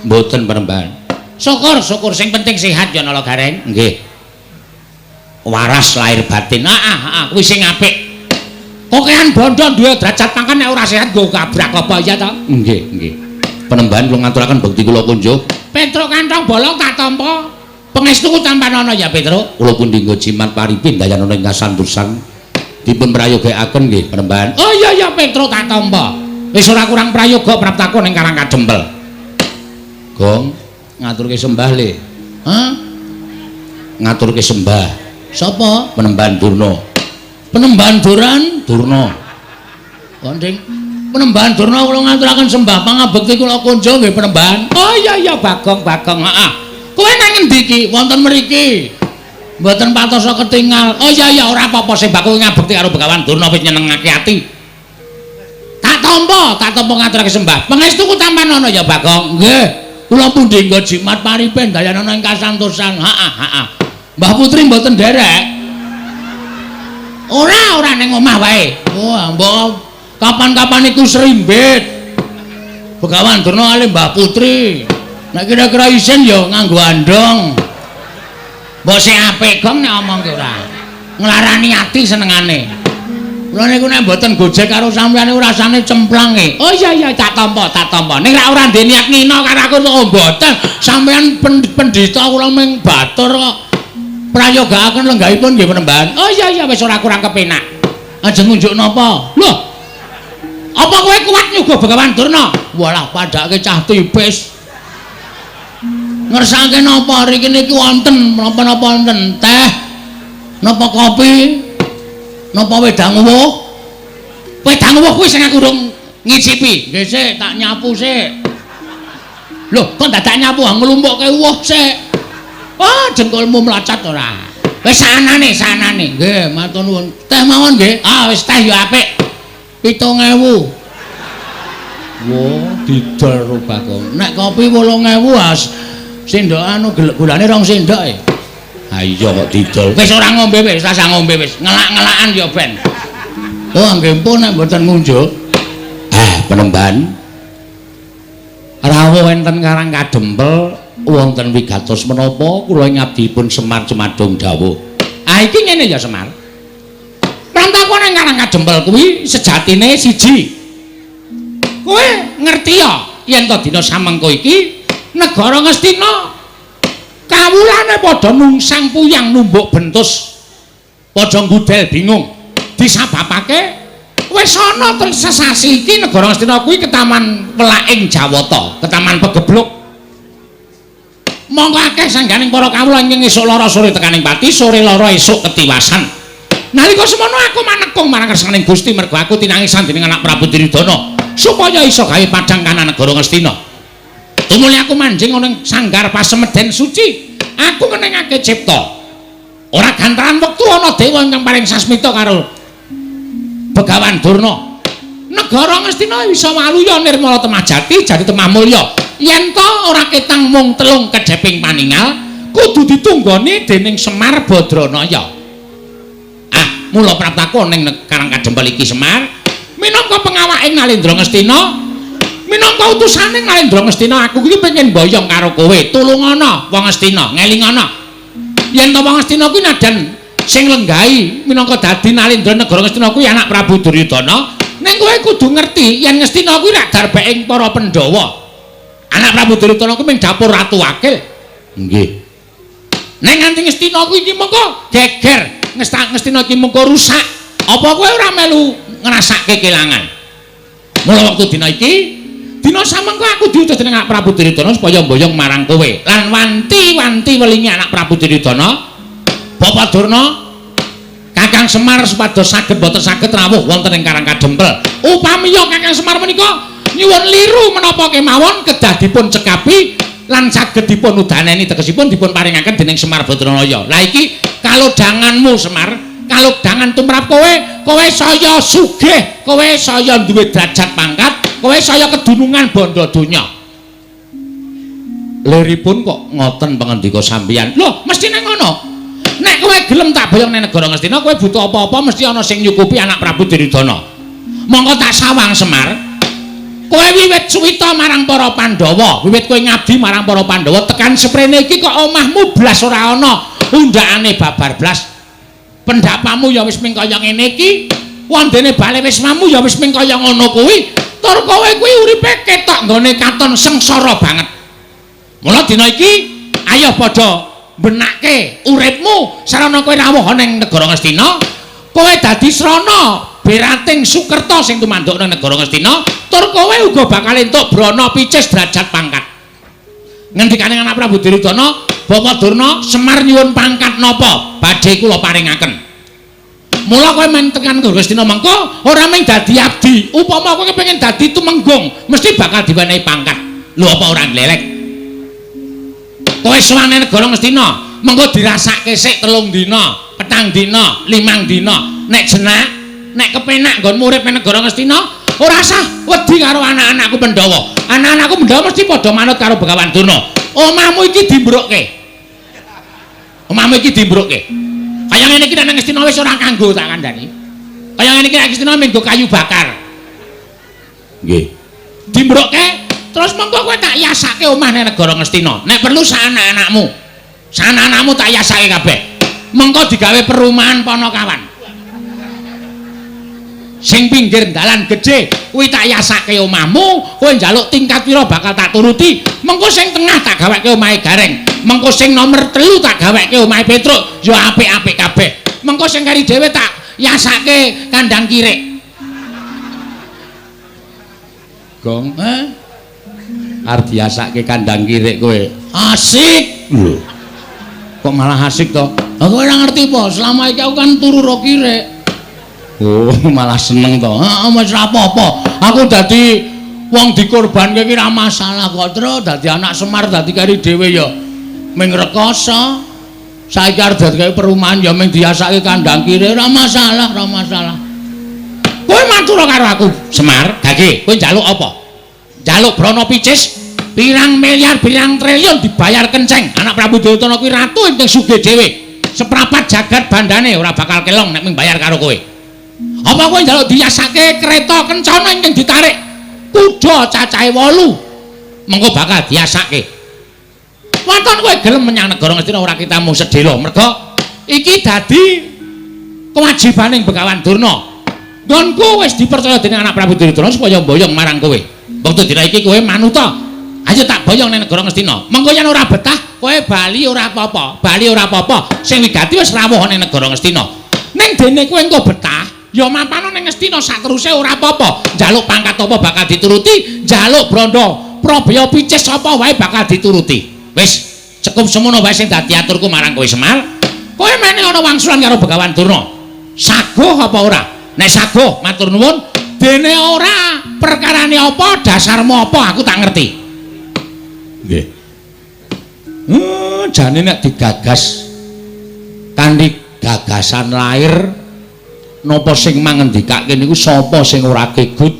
Mboten Penemban. Syukur, syukur sing penting sehat ya Nala Gareng. Nggih. Waras lahir batin. Heeh, heeh, kuwi sing apik. Kokean bondo duwe derajat pangkat nek ora sehat nggo kabrak apa ya ta? Nggih, nggih. Penemban kula ngaturaken bekti kula kunjuk. Petruk kantong bolong tak tampa. Pangestuku tampanana ya Petruk. Kula pundi nggo jimat paripin dayanana ing kasantosan. Dipun prayogakaken nggih Penemban. Oh iya iya Petruk tak tampa. Wis ora kurang prayoga praptaku ning Karang Kadempel. Gong ngaturke sembah le. Hah? Ngaturke sembah. Sapa? Penemban Durna. Penemban Duran Durna. Konding Penemban Durna kula ngaturaken sembah pangabekti kula kunjung nggih Penemban. Oh iya iya Bagong Bagong heeh. Kowe nang ngendi iki? Wonten mriki. Mboten patosa ketingal. Oh iya iya ora apa-apa sembahku ngabekti karo Begawan Durna wis nyenengake ati. Tak tampa ngaturake sembah. Pangestuku tampanana ya Bagong. Nggih. Kula pundi nggo jimat paripen dayanana ing kasantosan. Heeh heeh. Mbah Putri mboten nderek. Ora, ora ning omah wae. Wah, mbok kapan-kapan iku serimbit. Begawan Durna ale Mbah Putri. Nek kira-kira isin ya nganggo andong. Mbok sing apik gong nek omong ki ora. Nglarani ati senengane. Kula niku nek mboten gojek karo sampeyan niku rasane cemplang e. Oh iya iya tak tampa, tak tampa. Ning rak ora ndek niat ngina karo aku kok mboten. Sampeyan pendhita kula ming batur kok. Prayogakaken lenggahipun nggih Penemban. Oh iya iya wis ora kurang kepenak. Ajeng ngunjuk napa? Lho. Apa kowe kuat nyuguh Begawan Durna? Walah padake cah tipis. Ngersake napa riki niki wonten napa-napa wonten teh, napa kopi, napa wedang uwuh. Wedang uwuh kuwi sing aku urung ngicipi. Nggih sik tak nyapu sik. Lho, kok dadak nyapu nglumpukke uwuh sik. Wah, jengkolmu mlacat ora. Wis sanane, sanane. Nggih, matur nuwun. Teh mawon nggih. Ah, wis teh ya apik. 7.000. Wah, didol ro Bagong. Nek kopi 8.000 as sendok anu gulane 2 sendok e. Ha iya kok didol. Wis ora ngombe wis, rasah ngombe wis. Ngelak-ngelakan ya ben. Oh, nggih pun nek mboten ngunjuk. Ah, Penemban. Rawuh enten Karang Kadempel wonten wigatos menapa kula ngabdipun Semar Jumadung dawuh. Ah iki ngene ya Semar. Prantakon nang Karang Kadempel kuwi sejatine siji. Kowe ngerti ya yen to dina samengko iki negara Ngastina kawulane padha nungsang puyang numbuk bentus. Padha ngudel bingung. Disababake wis ana sesasi iki negara Ngastina kuwi ketaman welaking Jawata, ketaman pegebluk. Monggo akeh sangganing para kawula ingkang esuk lara sore tekaning pati, sore lara esuk ketiwasan. Nalika semono aku manekung marang kersaning Gusti mergo aku tinangisan dening anak Prabu Duryudana supaya iso gawe padhang kanan negara Ngastina. Tumuli aku manjing ana ing sanggar pasemeden suci, aku ngenengake cipta. Ora gantaran wektu ana dewa ingkang paring sasmita karo Begawan Durna. Negara Ngastina bisa waluya nirmala temah jati jati temah mulya. Yen to ora ketang mung telung kedheping paningal, kudu ditunggoni dening Semar Badranaya. Ah, mula praptaku ning Karang Kadempel iki Semar, minangka pengawaking Nalendra Ngastina, minangka utusane Nalendra Ngastina, aku iki pengen mboyong karo kowe. Tulungana wong Ngastina, ngelingana. Yen to wong Ngastina kuwi nadan sing lenggahi minangka dadi Nalendra negara Ngastina kuwi anak Prabu Duryudana, ning kowe kudu ngerti yen Ngastina kuwi rak darbeking para Pandhawa. Anak Prabu Duryudana kuwi ming dapur ratu wakil. Nggih. Ning nganti Ngastina kuwi iki mengko geger, Ngastina iki mengko rusak. Apa kowe ora melu ngrasake kelangan? Mula wektu dina iki, dina samengko aku diutus dening anak Prabu Duryudana supaya mboyong marang kowe. Lan wanti-wanti welingi anak Prabu Duryudana, Bapak Durna, Kakang Semar supados saged boten saged rawuh wonten ing Karang Kadempel. Upamiya Kakang Semar menika nyuwun liru menapa kemawon kedah dipun cekapi lan saged dipun udaneni, tegesipun dipun paringaken dening Semar Badranaya. Lah iki kalodhanganmu Semar, kalodhangan tumrap kowe, kowe saya sugih, kowe saya duwe derajat pangkat, kowe saya kedunungan bondo donya. Liripun kok ngoten pangandika sampeyan? Lho, mestine ngono. Nek kowe gelem tak boyong ning negara Ngastina, kowe butuh apa-apa mesti ana sing nyukupi anak Prabu Duryudana. Monggo tak sawang Semar. Kowe wiwit suwita marang para Pandhawa, wiwit kowe ngabdi marang para Pandhawa tekan seprene iki kok omahmu blas ora ana, undhakane babar blas. Pendapamu ya wis ming kaya ngene iki, wondene bale wismamu ya wis ming kaya ngono kuwi. Tur kowe kuwi uripe ketok nggone katon sengsara banget. Mula dina iki ayo padha benake uripmu sarana kowe rawuh ning negara Ngastina, kowe dadi srana berating Sukerta sing tumanduk nang negara Ngastina, tur kowe uga bakal entuk brana picis derajat pangkat. Ngendikane anak Prabu Duryudana, Bapak Durna, Semar nyuwun pangkat napa badhe kula paringaken. Mula kowe men tekan Ngastina mengko ora mung dadi abdi, upama kowe kepengin dadi tumenggung mesti bakal diwenehi pangkat. Lho apa ora nglelek? Kowe sowane negara Ngastina, mengko dirasake sik 3 dina, 4 dina, 5 dina. Nek jenak, nek kepenak nggonmu urip ning negara Ngastina, ora usah wedi karo anak-anakku Pandhawa. Anak-anakku Pandhawa mesti padha manut karo Begawan Durna. Omahmu iki dimbrukke. Omahmu iki dimbrukke. Kaya ngene iki nek nang Ngastina wis ora kanggo tak kandhani. Kaya ngene iki nek Ngastina mung nggo kayu bakar. Nggih. Dimbrukke terus mengko kowe tak yasake omah ning negara Ngastina. Nek perlu sak anak-anakmu. Sak anak-anakmu tak yasake kabeh. Mengko digawe perumahan Ponokawan. Sing pinggir dalan gedhe kuwi tak yasake omahmu, kowe njaluk tingkat pira bakal tak turuti. Mengko sing tengah tak gaweke omahe Gareng. Mengko sing nomor 3 tak gaweke omahe Petruk, ya apik-apik kabeh. Mengko sing kari dhewe tak yasake kandang kirik. Gong, arep diasake kandang kirik kowe. Asik. Lho. Kok malah asik to? Aku ora ngerti po, selama iki aku kan turu ro kirik. Oh, malah seneng to. Heeh, wis ora apa-apa. Aku dadi wong dikorbanke iki ora masalah kok, Tru. Dadi anak Semar dadi kari dhewe ya ming rekoso. Saiki arep dadi kaya perumahan ya ming diasake kandang kirik ora masalah, ora masalah. Kowe matur karo aku, Semar, gage, kowe njaluk apa? Njaluk brana picis pirang miliar, pirang triliun dibayar kenceng. Anak Prabu Duryudana kuwi ratu ingkang sugih dhewe. Seprapat jagat bandane ora bakal kelong nek ming bayar karo kowe. Apa kowe njaluk diasake kereta kencana ingkang ditarik kuda cacahe 8? Mengko bakal diasake. Wonten kowe gelem menyang negara Ngastina ora kitamu sedhela, merga iki dadi kewajibaning Begawan Durna. Nggonku wis dipercaya dening anak Prabu Duryudana supaya mboyong marang kowe. Wektu dina iki kowe manuta. Ayo tak boyong ning negara Ngastina. Mengko yen ora betah, kowe bali ora apa-apa. Bali ora apa-apa. Sing wigati wis rawuh ning negara Ngastina. Ning dene kowe engko betah, ya mapano ning Ngastina sateruse ora apa-apa. Njaluk pangkat apa bakal dituruti, njaluk brandha Probaya picis apa wae bakal dituruti. Wis, cukup semono wae sing dadi aturku marang kowe Semar. Kowe mene ana wangsulan karo Begawan Durna. Saguh apa ora? Nek saguh matur nuwun, dene ora perkarane apa, dasarmu apa aku tak ngerti. Nggih. Jane nek digagas kanthi gagasan lair napa sing mangendikake niku sapa sing ora kegut,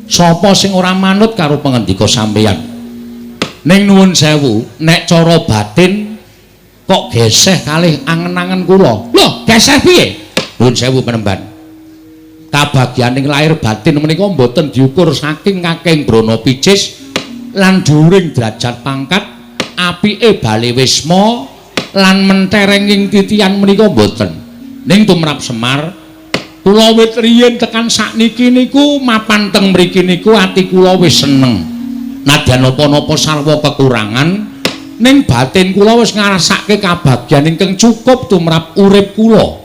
sapa sing ora manut karo pangendika sampeyan. Ning nuwun sewu, nek cara batin kok geseh kalih angen-angen kula. Lho, geseh piye? Nuwun sewu penemban. Kabagyaning lahir batin menika mboten diukur saking kakeng brana picis lan dhuwuring derajat pangkat, apike bale wisma lan menterenging titian menika mboten. Ning tumrap Semar, kula wit riyin tekan sakniki niku mapan teng mriki niku ati kula wis seneng. Nadyan napa-napa sarwa kekurangan, ning batin kula wis ngrasake kabagyan ingkang cukup tumrap urip kula.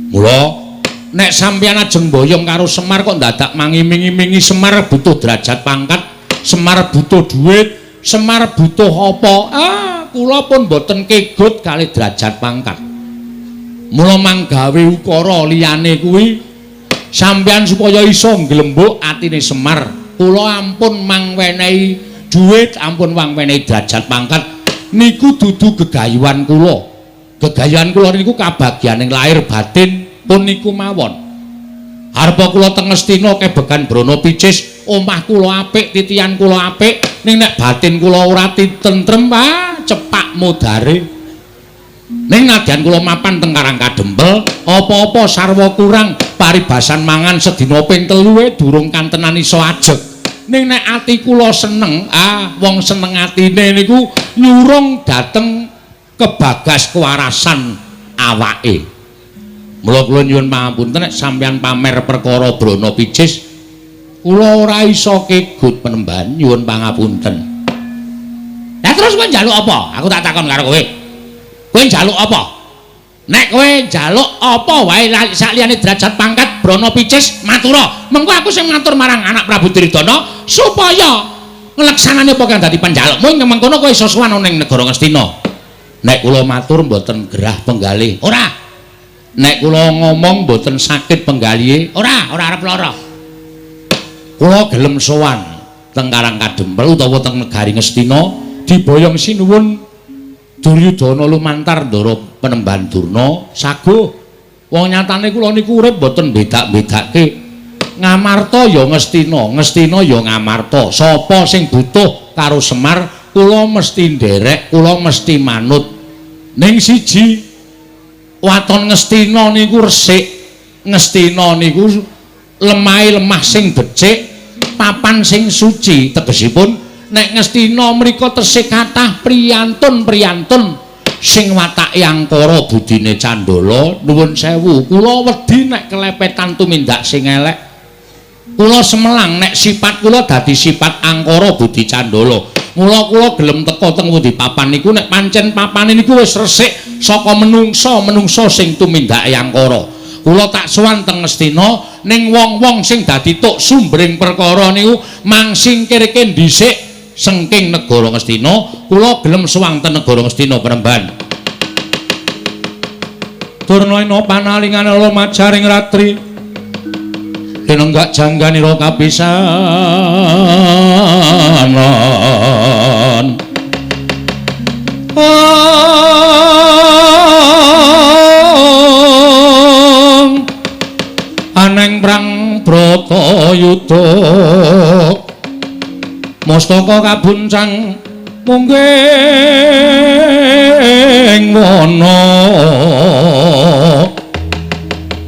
Mula nek sampeyan ajeng mboyong karo Semar kok ndadak mangiming-imingi Semar butuh derajat pangkat, Semar butuh duit, Semar butuh apa? Ah, kula pun mboten kegut kali derajat pangkat. Mula manggawe ukara liyane kuwi sampeyan supaya iso nglembuk atine Semar. Kula ampun mangwenehi duit, ampun mangwenehi derajat pangkat niku dudu gegayuhan kula. Gegayuhan kula niku kabagyaning lahir batin pun niku mawon. Arpa kula teng Ngastina kebegan brana picis, omah kula apik, titian kula apik, ning nek batin kula ora tentrem, ah cepak modare. Ning nadyan kula mapan teng Karang Kadempel, apa-apa sarwa kurang, paribasan mangan sedina ping 3 durung kantenan iso ajeg. Ning nek ati kula seneng, ah wong seneng atine niku nyurung dhateng kebagas kewarasan awake. Mula kula nyuwun pangapunten nek sampeyan pamer perkara brana picis, kula ora iso kegut penemban, nyuwun pangapunten. Lah terus kowe njaluk apa? Aku tak takon karo kowe. Kowe njaluk apa? Nek kowe njaluk apa wae sakliyane derajat pangkat brana picis matura. Mengko aku sing matur marang anak Prabu Duryudana supaya ngleksanane apa kang dadi panjalukmu ing mengkono kowe iso sowan ning negara Ngastina. Nek kula matur mboten gerah penggalih. Ora. Nek kula ngomong mboten sakit penggalihe. Ora, ora arep lara. Kula gelem sowan teng Karang Kadempel utawa teng negari Ngastina diboyong sinuwun Duryudana lumantar ndara Penemban Durna saguh. Wong nyatane kula niku urip mboten bedak-bedake. Ngamarta ya Ngastina, Ngastina ya Ngamarta. Sapa sing butuh karo Semar, kula mesti nderek, kula mesti manut. Ning siji, waton Ngastina niku resik, Ngastina niku lemahe lemah sing becik, papan sing suci. Tegesipun nek Ngastina mriku tesih kathah priyantun-priyantun sing watake angkara budine candala. Nuwun sewu, kula wedi nek kelepetan tumindak sing elek. Kula semelang nek sifat kula dadi sifat angkara budi candala. Mula kula gelem teka teng pundi papan niku nek pancen papane niku wis resik saka menungsa-menungsa sing tumindake angkara. Kula tak sowan teng Ngastina ning wong-wong sing dadi tuk sumbering perkara niku mangsingkirke dhisik sengking negara Ngastina. Kula gelem sowan teng negara Ngastina penemban. Durna ina panalingan ala majaring ratri tinenggak jangganira kapisanan. Aneng prang Bratayuda mustaka kabuncang mungging wana,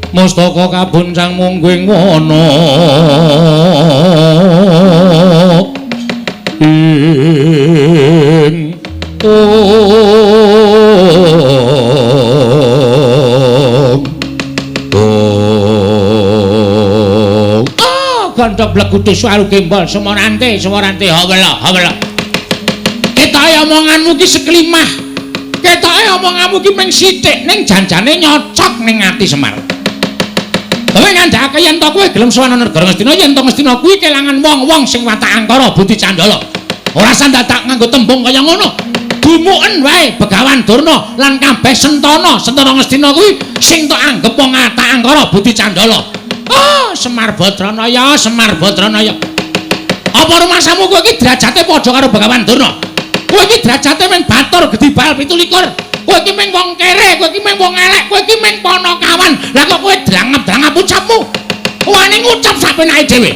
mustaka kabuncang mungging wana ing om om. gandha blegudu suwaru gembol semorante semorante hawela hawela. Ketoke omonganmu ki seklimah. Ketoke omonganmu ki mung sithik ning janjane nyocok ning ati Semar. Kowe ngandhakake yen to kowe gelem sowan negara Ngastina, yen to Ngastina kuwi kelangan wong-wong sing watak angkara budi candala. Ora sandadak nganggo tembung kaya ngono. Dumuken wae Begawan Durna lan kabeh sentana, sentana Ngastina kuwi sing tok anggep wong watak angkara budi candala. Oh, Semar Badranaya, Semar Badranaya. Apa rumasamu kowe iki derajate padha karo Begawan Durna? Kowe iki derajate mung batur gedhi bal 27. Kowe iki mung wong kere, kowe iki mung wong elek, kowe iki mung panakawan. Lah kok kowe drangap-drangap ucapmu? Wani ngucap sak penake dhewe.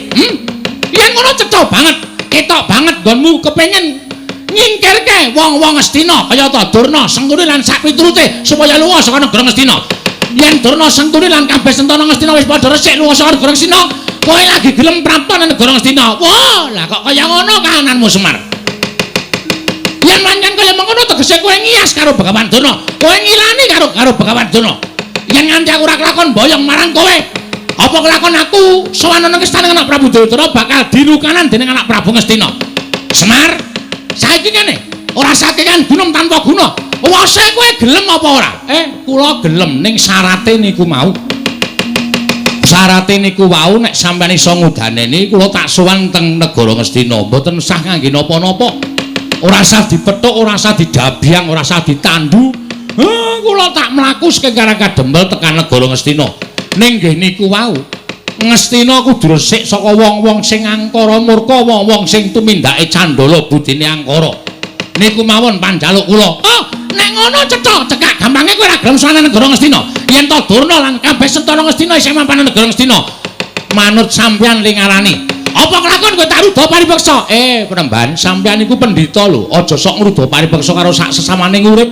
Yen ngono cetha banget, ketok banget nggonmu kepengin nyingkirke wong-wong Ngastina kaya ta Durna, Sengkuni lan sak piturute supaya lunga saka negara Ngastina. Yen Durna, Sengkuni lan kabeh sentana Ngastina wis padha resik lunga saka negara Ngastina, kowe lagi gelem prapta nang negara Ngastina. Wah, lah kok kaya ngono kahananmu Semar? Yen pancen kaya mengono tegese kowe ngiyas karo Begawan Durna, kowe ngilani karo Begawan Durna. Yen nganti aku ora kelakon boyong marang kowe, apa kelakon aku sowan nang istana anak Prabu Duryudana bakal dilukanan dening anak Prabu Ngastina. Semar, saiki kene ora sakekan gunung tanpa guna. Wase kowe gelem apa ora? Kula gelem ning syarate niku mau. Syarate niku wau nek sampeyan iso ngudaneni kula tak sowan teng negara Ngastina, mboten sah ngangge napa-napa. Ora sah dipethuk, ora sah didabyang, ora sah ditandu. Kula tak mlaku saking Karang Kadempel tekan negara Ngastina. Ning nggih niku wau, Ngastina kudu resik saka wong-wong sing angkara murka, wong-wong sing tumindake candala budine angkara. Niku mawon panjaluk kula. Oh, nek ngono cetha, cekak gampange kowe ora gelem sowan negara Ngastina. Yen to Durna lan kabeh sentana Ngastina isih mapan negara Ngastina, manut sampeyan ling ngarani. Apa kelakon kowe tak ruda paripeksa? Penemban, sampeyan iku pendhita lho. Aja sok ngruda paripeksa karo sak sesamane urip.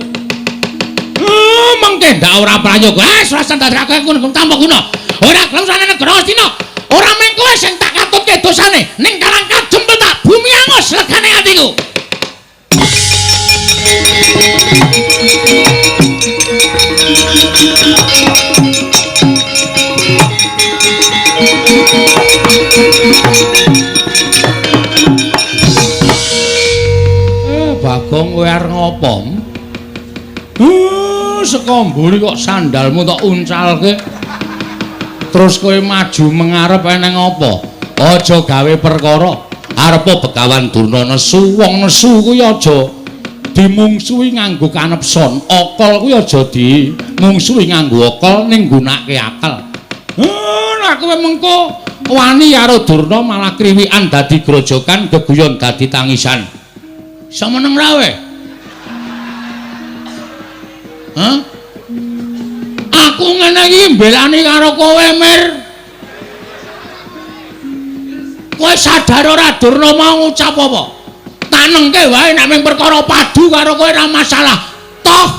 Mengke ndak ora prayoga. Wis ora ndadekake tanpa guna. Ora gelem sowan negara Ngastina. Ora mung kowe sing tak katutke dosane, ning Karang Kadempel tak bumi angus legane atiku. Bagong kowe arep ngopo? Saka mburi kok sandalmu tok uncalke. Terus kowe maju mengarep eneng apa? Aja gawe perkara. Arepa Begawan Durna nesu, wong nesu kuwi aja dimungsuhi nganggo kanepson. Akal kuwi aja dimungsuhi nganggo akal ning nggunakake akal. Nek kowe mengko wani karo Durna malah kriwikan dadi grojokan, geguyon dadi tangisan. Iso meneng ra kowe? Hah? Aku ngene iki mbelani karo kowe, Mir. Kowe sadar ora Durna mau ngucap apa? Tanengke wae nek mung perkara padu karo kowe ora masalah. Toh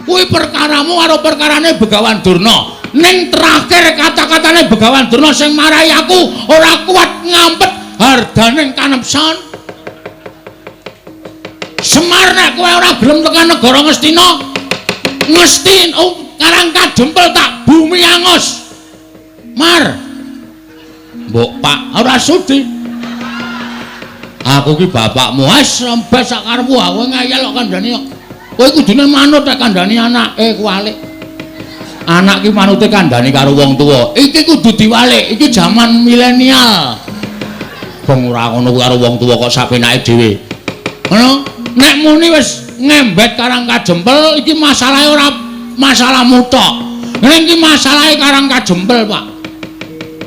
kuwi perkaramu karo perkarane Begawan Durna. Ning terakhir kata-katane Begawan Durna sing marai aku ora kuat ngampet hardaning kanepson. Semar nek kowe ora gelem tekan negara Ngastina, Ngastina Karang Kadempel tak bumi angus. Mar. Mbok Pak ora sudi. Aku ki bapakmu, wis rembes sak karepmu, aku ngeyel kok kandhani kok. Kowe kudune manut nek kandhani anake kuwalik. Anak ki manute kandhani karo wong tuwa. Iki kudu diwalik, iki jaman milenial. Wong ora ngono karo wong tuwa kok sapenake dhewe. Ngono, nek muni wis ngembet Karang Kadempel iki masalahe ora masalahmu tok. Ning iki masalahe Karang Kadempel, Pak.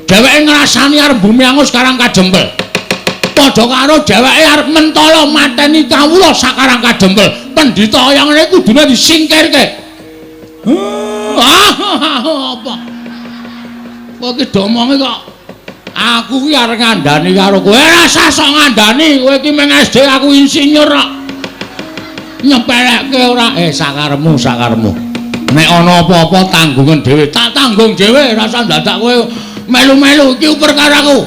Dheweke ngrasani arep bumi angus Karang Kadempel. Padha karo dheweke arep mentala mateni kawula sak Karang Kadempel. Pendhita kaya ngene kudune disingkirke. Apa? Kowe iki domonge kok aku ki arep ngandani karo kowe. Ora usah sok ngandani, kowe iki mung SD aku insinyur kok. Nyepelekke ora? Sakarepmu, sakarepmu. Nek ana apa-apa tanggungan dhewe, tak tanggung dhewe, ora usah ndadak kowe melu-melu iki perkaraku.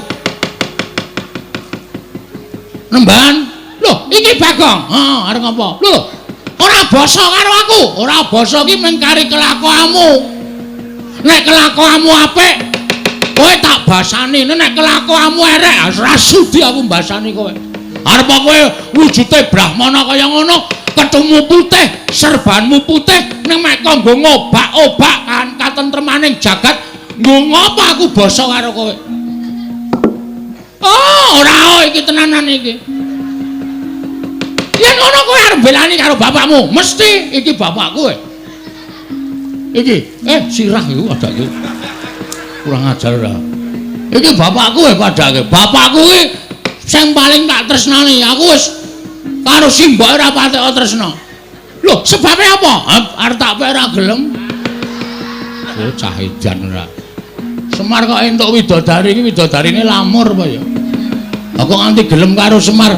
Nemban, lho iki Bagong. Heeh, arep ngapa? Lho, ora basa karo aku. Ora basa ki mung kari kelakuanmu. Nek kelakuanmu apik, Kowe tak basani nek kelakuanmu erek ora sudi aku mbasani kowe. Arep kowe wujude brahmana kaya ngono, kethumu putih, serbanmu putih, ning mek kanggo ngobak-obak kan katentremaning jagat, nggo ngopo aku basa karo kowe? Oh, ora iki tenanan iki. Yen ngono kowe arep belani karo bapakmu, mesti iki bapakku. Iki, sirah iku padake. Kurang ajar ora. Iki bapakku padake. Bapakku iki sing paling tak tresnani. Aku wis karo simboke ora patek tresna. Lho, sebabe apa? Arep tak pek ora gelem. Oh, cah edan ora. Semar kok entuk widodari iki widodarine lamur apa ya? Aku nganti gelem karo Semar.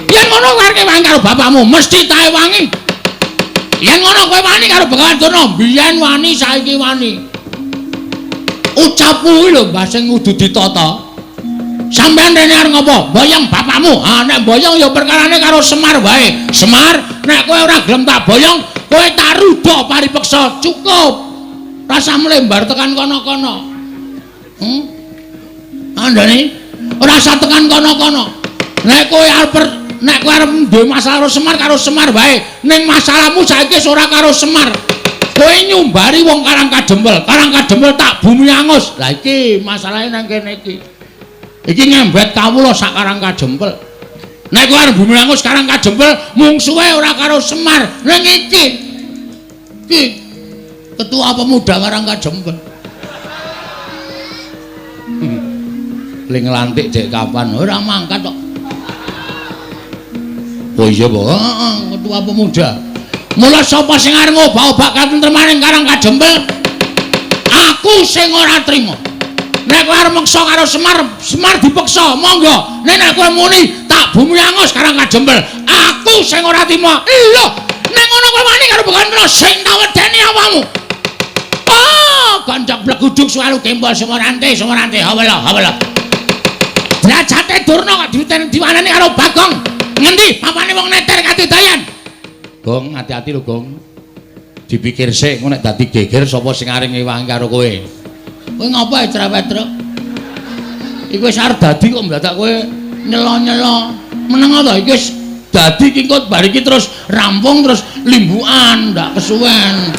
Yen ngono kowe arep wangi karo bapakmu, mesti tae wangi. Yen ngono kowe wani karo Begawan Durna, biyen wani saiki wani. Ucapmu kuwi lho Mbah sing kudu ditata. Sampeyan rene arep ngopo? Boyong bapakmu. Ha nek boyong ya perkarane karo Semar wae. Semar, nek kowe ora gelem tak boyong, kowe tak rudha paripeksa. Cukup. Rasa mlembar tekan kono-kono. Andane ora usah tekan kono-kono. Nek kowe arep duwe masalah karo Semar wae. Ning masalahmu saiki wis ora karo Semar. Kowe nyumbari wong Karang Kadempel. Karang Kadempel tak bumi angus. Lah iki masalahe nang kene iki. Iki ngembet kawula sak Karang Kadempel. Nek kowe arep bumi angus Karang Kadempel, mungsuhe ora karo Semar. Ning iki. Iki ketua pemuda Karang Kadempel. Ling nglantik dek kapan? Ora mangkat kok. Oh iya, Pak. Heeh, ketua pemuda. Mula sapa sing arep ngobak-obak katentremaning Karang Kadempel? Aku sing ora trima. Nek kowe arep meksa karo Semar, Semar dipeksa, monggo. Nek nek kowe muni tak bumi angus Karang Kadempel, aku sing ora trima. Lho, nek ngono kowe wani karo Begawan Durna sing tak wedeni awakmu. Oh, gancak bleguduk suwalu gembol Sumorante, Sumorante, hawela, hawela. Derajate Durna kok diwanani karo Bagong. Ngendi papane wong neter katidayan? Gong, hati-hati lho, Gong. Dipikir sik, engko nek dadi geger sapa sing arep ngewangi karo kowe? Kowe ngopo ae cerewet, Truk? Iku wis arep dadi kok ndadak kowe nyelo-nyelo. Meneng to iki wis dadi iki engko bar iki terus rampung terus limbukan, ndak kesuwen.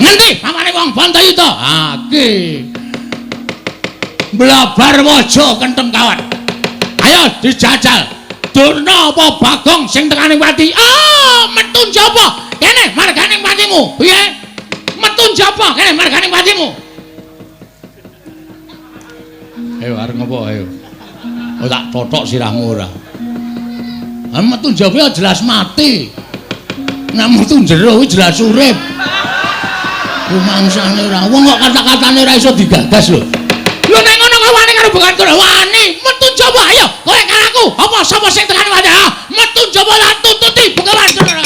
Ngendi papane wong Bantayuda? Ha iki. Blabar waja kentheng kawat. Ayo dijajal. Durna apa Bagong sing tekane pati? Ah, metu njaba. Kene margane patimu. Piye? Metu njaba kene margane patimu. Ayo arep ngopo ayo. Oh tak totok sirahmu ora. Ah metu njaba jelas mati. Nek metu jero kuwi jelas urip. Rumangsane ora. Wong kok kata-katane ora iso digagas lho. Lho nek ngono kowe wani karo Begawan Durna wani. Metu njaba ayo kowe karo aku. Apa sapa sing tekane wae? Metu njaba lan tututi Begawan Durna.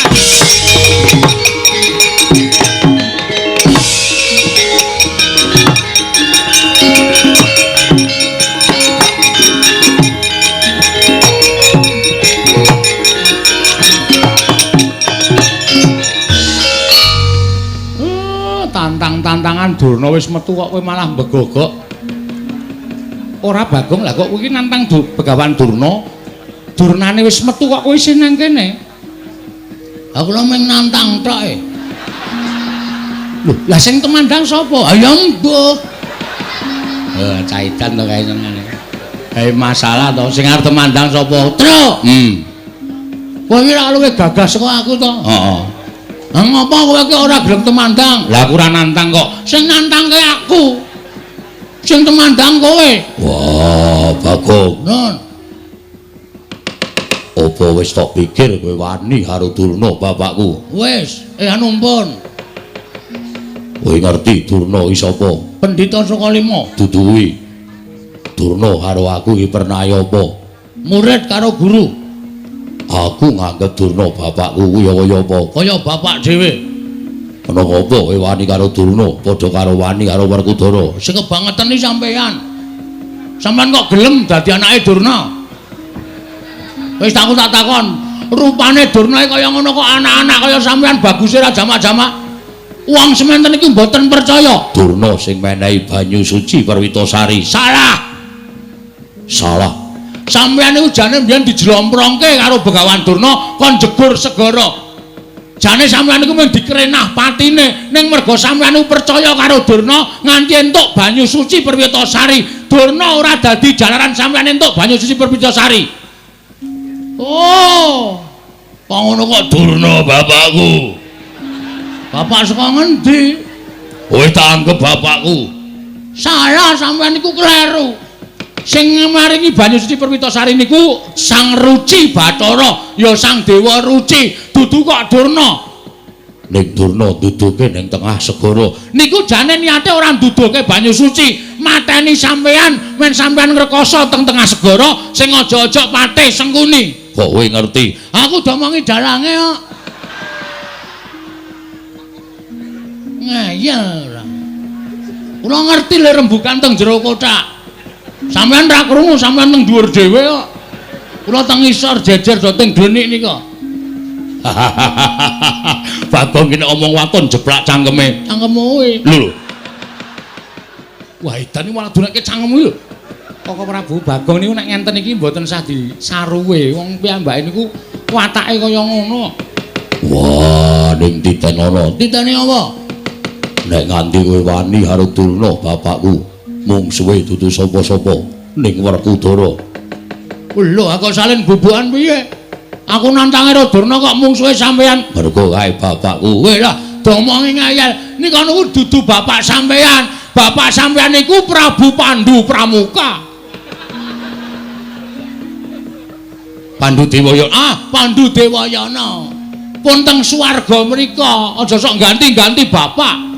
Tantang-tantangan Durna wis metu kok kowe malah mbegogok. Ora Bagong lah kok kowe iki nantang Begawan Durna. Durnane wis metu kok kowe isih nang kene. Aku lho mung nantang tok e. Lho, lah sing temandang sapa? Ha ya mbuh. Caitan to kae senengane. Masalah to sing arep temandang sapa? Truk. Kowe iki ora luwih gagah saka aku to? Heeh. Lah ngopo kowe iki ora gelem temandang? Lah aku ora nantang kok. Sing nantangke aku. Sing temandang kowe. Wah, Bagong. Nun. Apa wis tok pikir kowe wani karo Durna bapakku? Wis, anu pun. Kowe ngerti Durna iki sapa? Pendhita Sukalima. Dudu kuwi. Durna karo aku iki pernah apa? Murid karo guru. Aku nganggep Durna bapakku kuwi ya kaya apa? Kaya bapak dhewe. Ana apa kowe wani karo Durna padha karo wani karo Werkudara? Sing kebangetan iki sampeyan. Sampeyan kok gelem dadi anake Durna? Wis aku tak takon, rupane Durna kaya ngono kok anak-anak kaya sampeyan baguse ra jamak-jamak. Wong semanten iki mboten percaya. Durna sing menehi banyu suci Perwitasari. Salah. Salah. Sampeyan niku jane mbiyen dijlomprongke karo Begawan Durna kon jegur segara. Jane sampeyan niku mung dikrenah patine, ning merga sampeyan niku percaya karo Durna nganti entuk banyu suci Perwitasari. Durna ora dadi jalaran sampeyan entuk banyu suci Perwitasari. Oh. Kok ngono kok Durna bapakku. Bapak saka ngendi? Kowe tak anggep bapakku. Salah, sampeyan niku kleru. Sing maringi banyu suci Perwitasari niku Sang Ruci Bathara, ya Sang Dewa Ruci, dudu kok Durna. Ning Durna duduke ning tengah segara. Niku jane niate ora nduduke banyu suci, mateni sampeyan men sampeyan ngrekoso teng tengah segara sing aja-aja pate Sengkuni. Kok kowe ngerti? Aku domongi dalange kok. Ngeyel ora. Kula ngerti lho rembukan teng jero kothak. Sampeyan ra krungu, sampeyan teng dhuwur dhewe kok. Kula teng isor jejer do teng glenik nika. Bagong kene omong waton jeblak cangkeme. Cangkemmu kuwi. Lho. Wah, edan iki malah dunake cangkemmu lho. Koko Prabu Bagong niku nek ngenten iki mboten sah disaruwe. Wong piyambake niku watake kaya ngono. Wah, ning titenono. Titene apa? Nek nganti kowe wani karo Durna bapakku, mungsuhe dudu sapa-sapa ning Werkudara. Lho, aku salin bubukan piye? Aku nantang karo Durna kok mungsuhe sampeyan. Mergo kae bapakku. Kowe lah domongi ngayal. Nika niku dudu bapak sampeyan. Bapak sampeyan niku Prabu Pandu Pramuka. Pandu Dewayana. Ah, Pandu Dewayana. Pun teng swarga mriko, aja sok ganti-ganti bapak.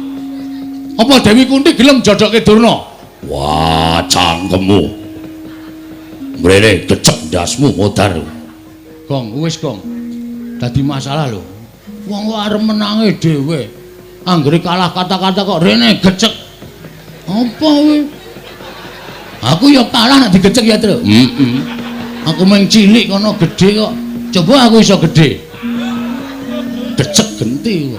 Apa Dewi Kunti gelem jodohke Durna? Wah, cangkemmu. Mrene gecek ndasmu modar. Gong, wis gong. Dadi masalah lho. Wong kok arep menange dhewe. Anggere kalah kata-kata kok rene gecek. Apa kuwi? Aku ya kalah nek digecek ya, Tru. Heeh. Aku mung cilik kono gedhe kok. Coba aku iso gedhe. Gecek genti.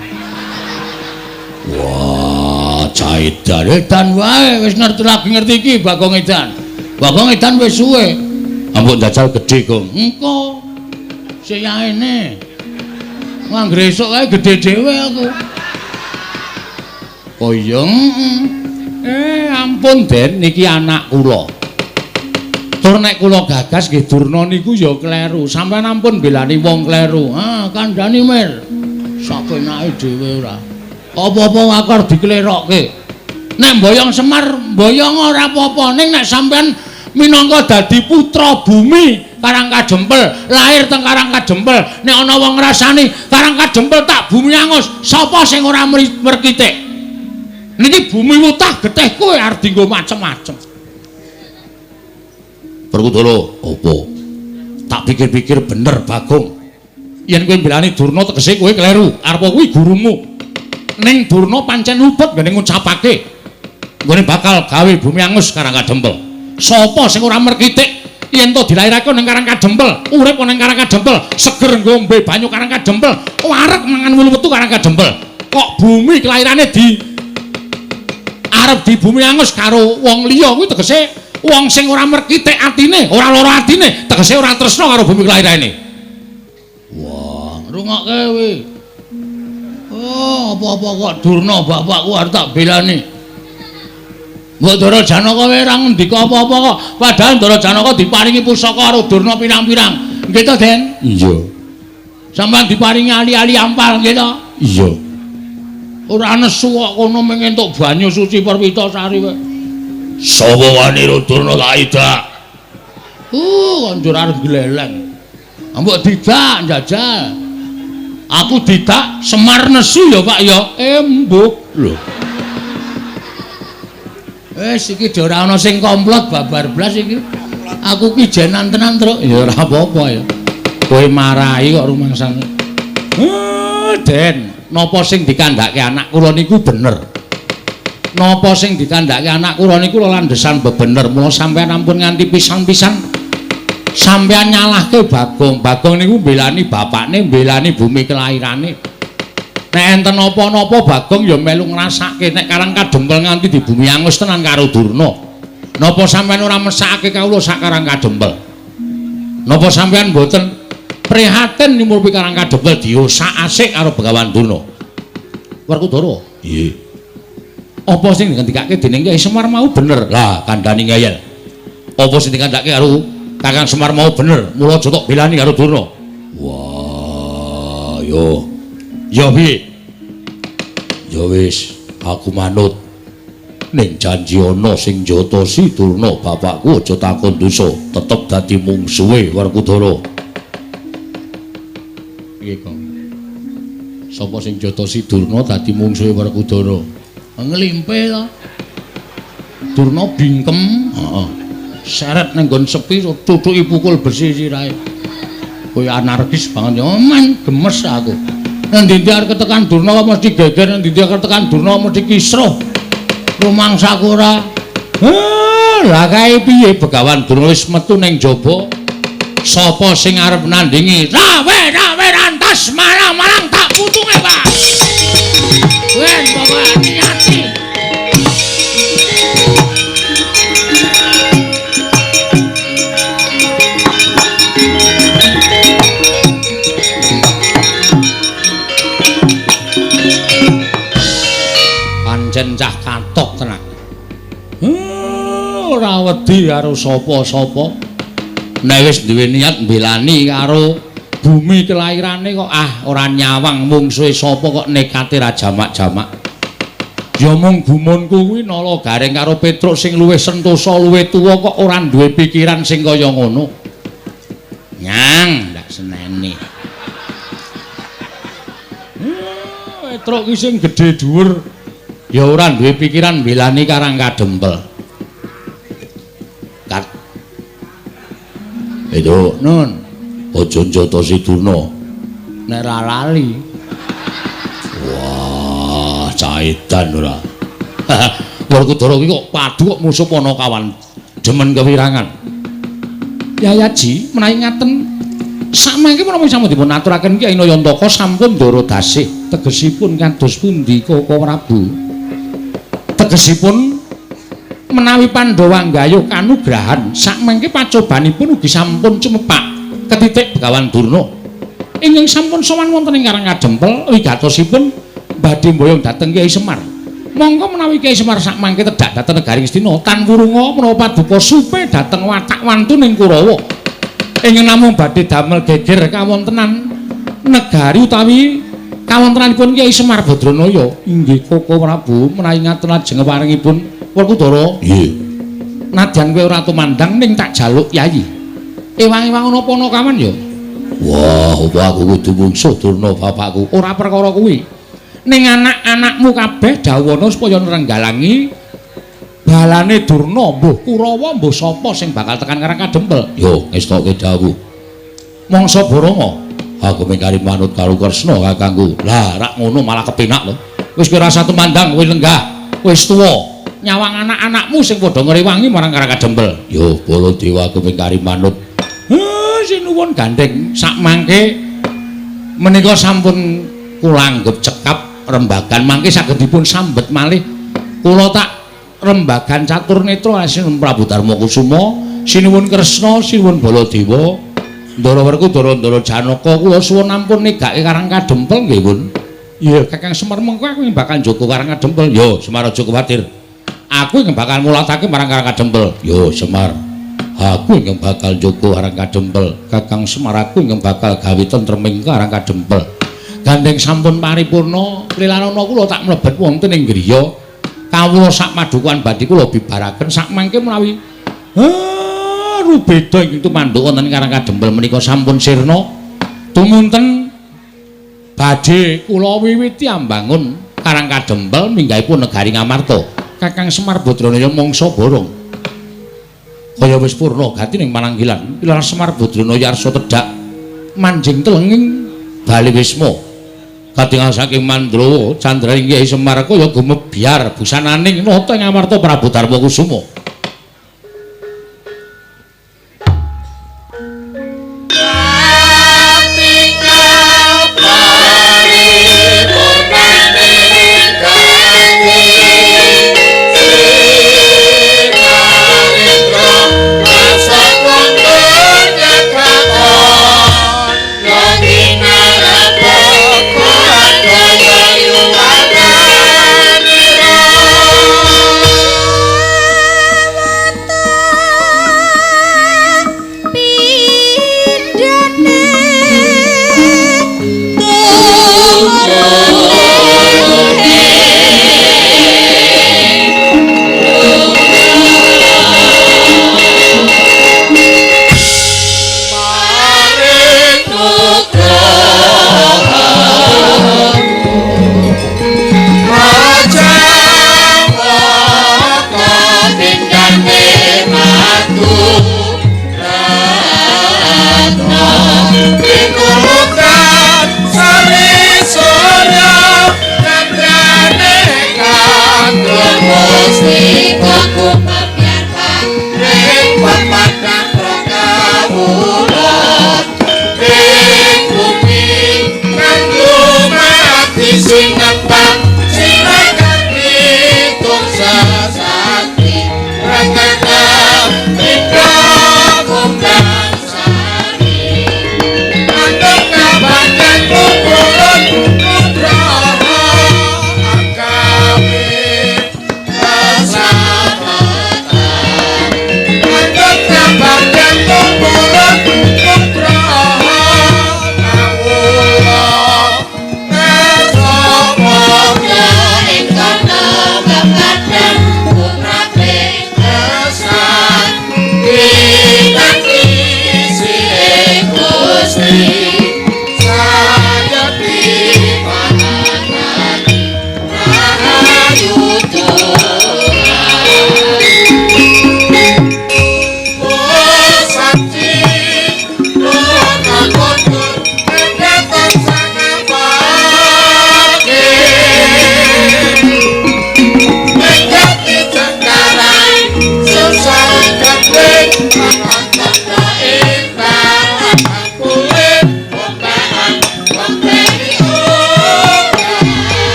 Wah, caidan edan wae wis ngerti lagi ngerti iki Bagong Edan. Bagong Edan wis suwe. Ampun jajal gedhe, Gong. Engko. Sik yaene. Anggere esuk kae gedhe dhewe aku. Oh iya. Ampun Den, niki anak kula. Tur nek kula gagas nggih Durna niku ya kleru. Sampeyan ampun belani wong kleru. Ah, kandhani Mir. Sakenake dhewe ora. Apa-apa akar diklerokke. Nek mboyong Semar, mboyong ora apa-apa. Ning nek sampeyan minangka dadi putra bumi Karang Kadempel, lahir teng Karang Kadempel, nek ana wong ngrasani Karang Kadempel tak bumi angus, sapa sing ora merkitik? Niki bumi wutah getih kowe arep dienggo macem-macem. Werkudara, apa? Tak pikir-pikir bener Bagong. Yen kowe mbelani Durna tegese kowe kleru. Arep kuwi gurumu. Ning Durna pancen luput nggone ngucapake nggone bakal gawe bumi angus Karang Kadempel. Sapa sing ora merkitik yen to dilairake ning Karang Kadempel, urip ning Karang Kadempel, seger ngombe banyu Karang Kadempel, wareg mangan wulu wetu Karang Kadempel. Kok bumi kelairane di arep di bumi angus karo wong liya kuwi tegese wong sing ora merkitik atine, ora lara atine, tegese ora tresna karo bumi kelairane. Wah, rungokke kuwi. Oh, apa-apa kok Durna bapakku arep tak belani. Mbok Ndara Janaka wae ora ngendika apa-apa kok. Padahal Ndara Janaka diparingi pusaka karo Durna pirang-pirang. Nggih to, Den? Iya. Sampeyan diparingi ali-ali ampal nggih to? Iya. Ora nesu kok kono mung entuk banyu suci Perwitasari wae. Sapa wani ro Durna tak idak? Konjur arep gleleng. Mbok didak njajal. Aku didak Semar nesu ya, Pak ya. Embuh lho. Wis iki ora ana sing komplot babar blas iki. Aku ki jenan tenan, Truk. Ya ora apa-apa ya. Kowe marahi kok rumangsane. Den, napa sing dikandhake anak kula niku bener. Napa sing dikandhake anak kula niku landhesan bebener. Mula sampeyan ampun nganti pisan-pisan sampeyan nyalahke Bagong. Bagong niku mbelani bapakne, mbelani bumi kelairane. Nek enten napa-napa Bagong ya melu ngrasake nek Karang Kadempel nganti di bumi angus tenan karo Durna. Napa sampeyan ora mesakake kawula sak Karang Kadempel? Napa sampeyan mboten prihatin nyumurupi Karang Kadempel diosak asik karo Begawan Durna? Werkudara. Nggih. Apa sing dingendikake dening Kyai Semar mau bener? Lah kandhani ngeyel. Apa sing dikandhake karo Kakang Semar mau bener? Mula aja tok belani karo Durna. Wah, yo. Ya piye? Ya wis, aku manut. Ning janji ana sing njotosi Durna bapakku aja takon dosa, tetep dadi mungsuhe Werkudara. Piye, Kang? Sapa sing njotosi Durna dadi mungsuhe Werkudara? Nglimpe to. Durna bingkem, heeh. Seret ning nggon sepi tutuki pukul besi sirahe. Kowe anarkis banget ya, men gemes aku. Ngendi-endi arep ketekan Durna mesti geger, ngendi-endi arep ketekan Durna mesti kisruh. Rumangsaku ora. Lah kae piye Begawan Durna wis metu ning jaba. Sapa sing arep nandingi? Rawe rawe rantas marang-marang tak putunge, Pak. Wen pokoke niati. Pancen cah katok tenan. Ora wedi karo sapa-sapa. Nek wis duwe niat mbelani karo bumi kelairane kok ah ora nyawang mungsuhe sapa kok nekate ra jamak-jamak. Ya mung gumunku kuwi Nala Gareng karo Petruk sing luwih sentosa luwih tuwa kok ora duwe pikiran sing kaya ngono. Nyang ndak seneni. Petruk ki sing gedhe dhuwur ya ora duwe pikiran mbelani Karang Kadempel. Kat. Itu nun aja njotosi Durna. Nek ra lali. Wah, caedan ora. Werkudara ki kok padu kok musuh Panakawan demen kewirangan. Yayaji menawi ngaten samangke menapa sampun dipun aturaken Kyai Nayantaka sampun ndara dasih tegesipun kados pundi Koko Prabu? Tegesipun menawi Pandhawa nggayuh kanugrahan sakmangke pacobanipun ugi sampun cumepak ketitik Begawan Durna ingkang sampun sowan wonten ing Karang Kadempel wigatosipun badhe mboyong dhateng Kyai Semar. Monggo menawi Kyai Semar sakmangke tedhak dhateng negari Ngastina tan wurunga menawa paduka supe dhateng watak wantuning Kurawa ingkang namung badhe damel geger kawontenan negari utawi kawontenanipun Kyai Semar Badranaya. Inggih Koko Prabu menawi ngaten lajeng paringipun Werkudara. Nggih. Nadyan kowe ora tumandang ning tak jaluk yayi. Ewang-ewang ana Panakawan ya. Wah, apa aku kudu mungsuh Durna bapakku? Ora perkara kuwi. Ning anak-anakmu kabeh dawuhana supaya nrenggalangi balane Durna, mbuh Kurawa mbuh sapa sing bakal tekan Karang Kadempel. Yo, ngestoke dawuh. Mangsa Baranga, aku mengkari manut karo Kresna kakangku. Lah, rak ngono malah kepenak lho. Wis kowe rasa tumandang, kowe lenggah, wis tuwa. Nyawang anak-anakmu sing padha ngrewangi marang Karang Kadempel. Yo, Baladewa aku mengkari manut. Sinuwun gandeng sakmangke menika sampun kula anggep cekap rembagan mangke saged dipun sambet malih. Kula tak rembagan catur netra sinuwun Prabu Darma Kusuma, sinuwun Kresna, sinuwun Baladewa, Ndara Werkudara, Ndara Janaka. Kula suwun ampun negake Karang Kadempel nggih, Pun. Iya, Kakang Semar mengko aku bakal njaga Karang Kadempel. Yo, Semar aja kuwatir. Aku ingkang bakal mulatake marang Karang Kadempel. Yo, Semar. Aku ingkang bakal njaga Karang Kadempel. Kakang Semar aku ingkang bakal gawe tentreming Karang Kadempel. Gandeng sampun paripurna, lilanana kula tak mlebet wonten ing griya. Kawula sak padukuhan badhe kula bibaraken sakmangke menawi rubeda ingkang tumanduk wonten Karang Kadempel menika sampun sirna. Tumunten badhe kula wiwiti ambangun Karang Kadempel minggahipun negari Ngamarta. Kakang Semar Badranaya mangsa borong. Kaya wis purna gati ning pananggilan. Pilar Semar Badranaya arsa tedhak manjing telenging bali wisma. Katingal saking Mandrawa candraning Kyai Semar kaya gumebyar busananing nata ing Ngamarta Prabu Darma Kusuma.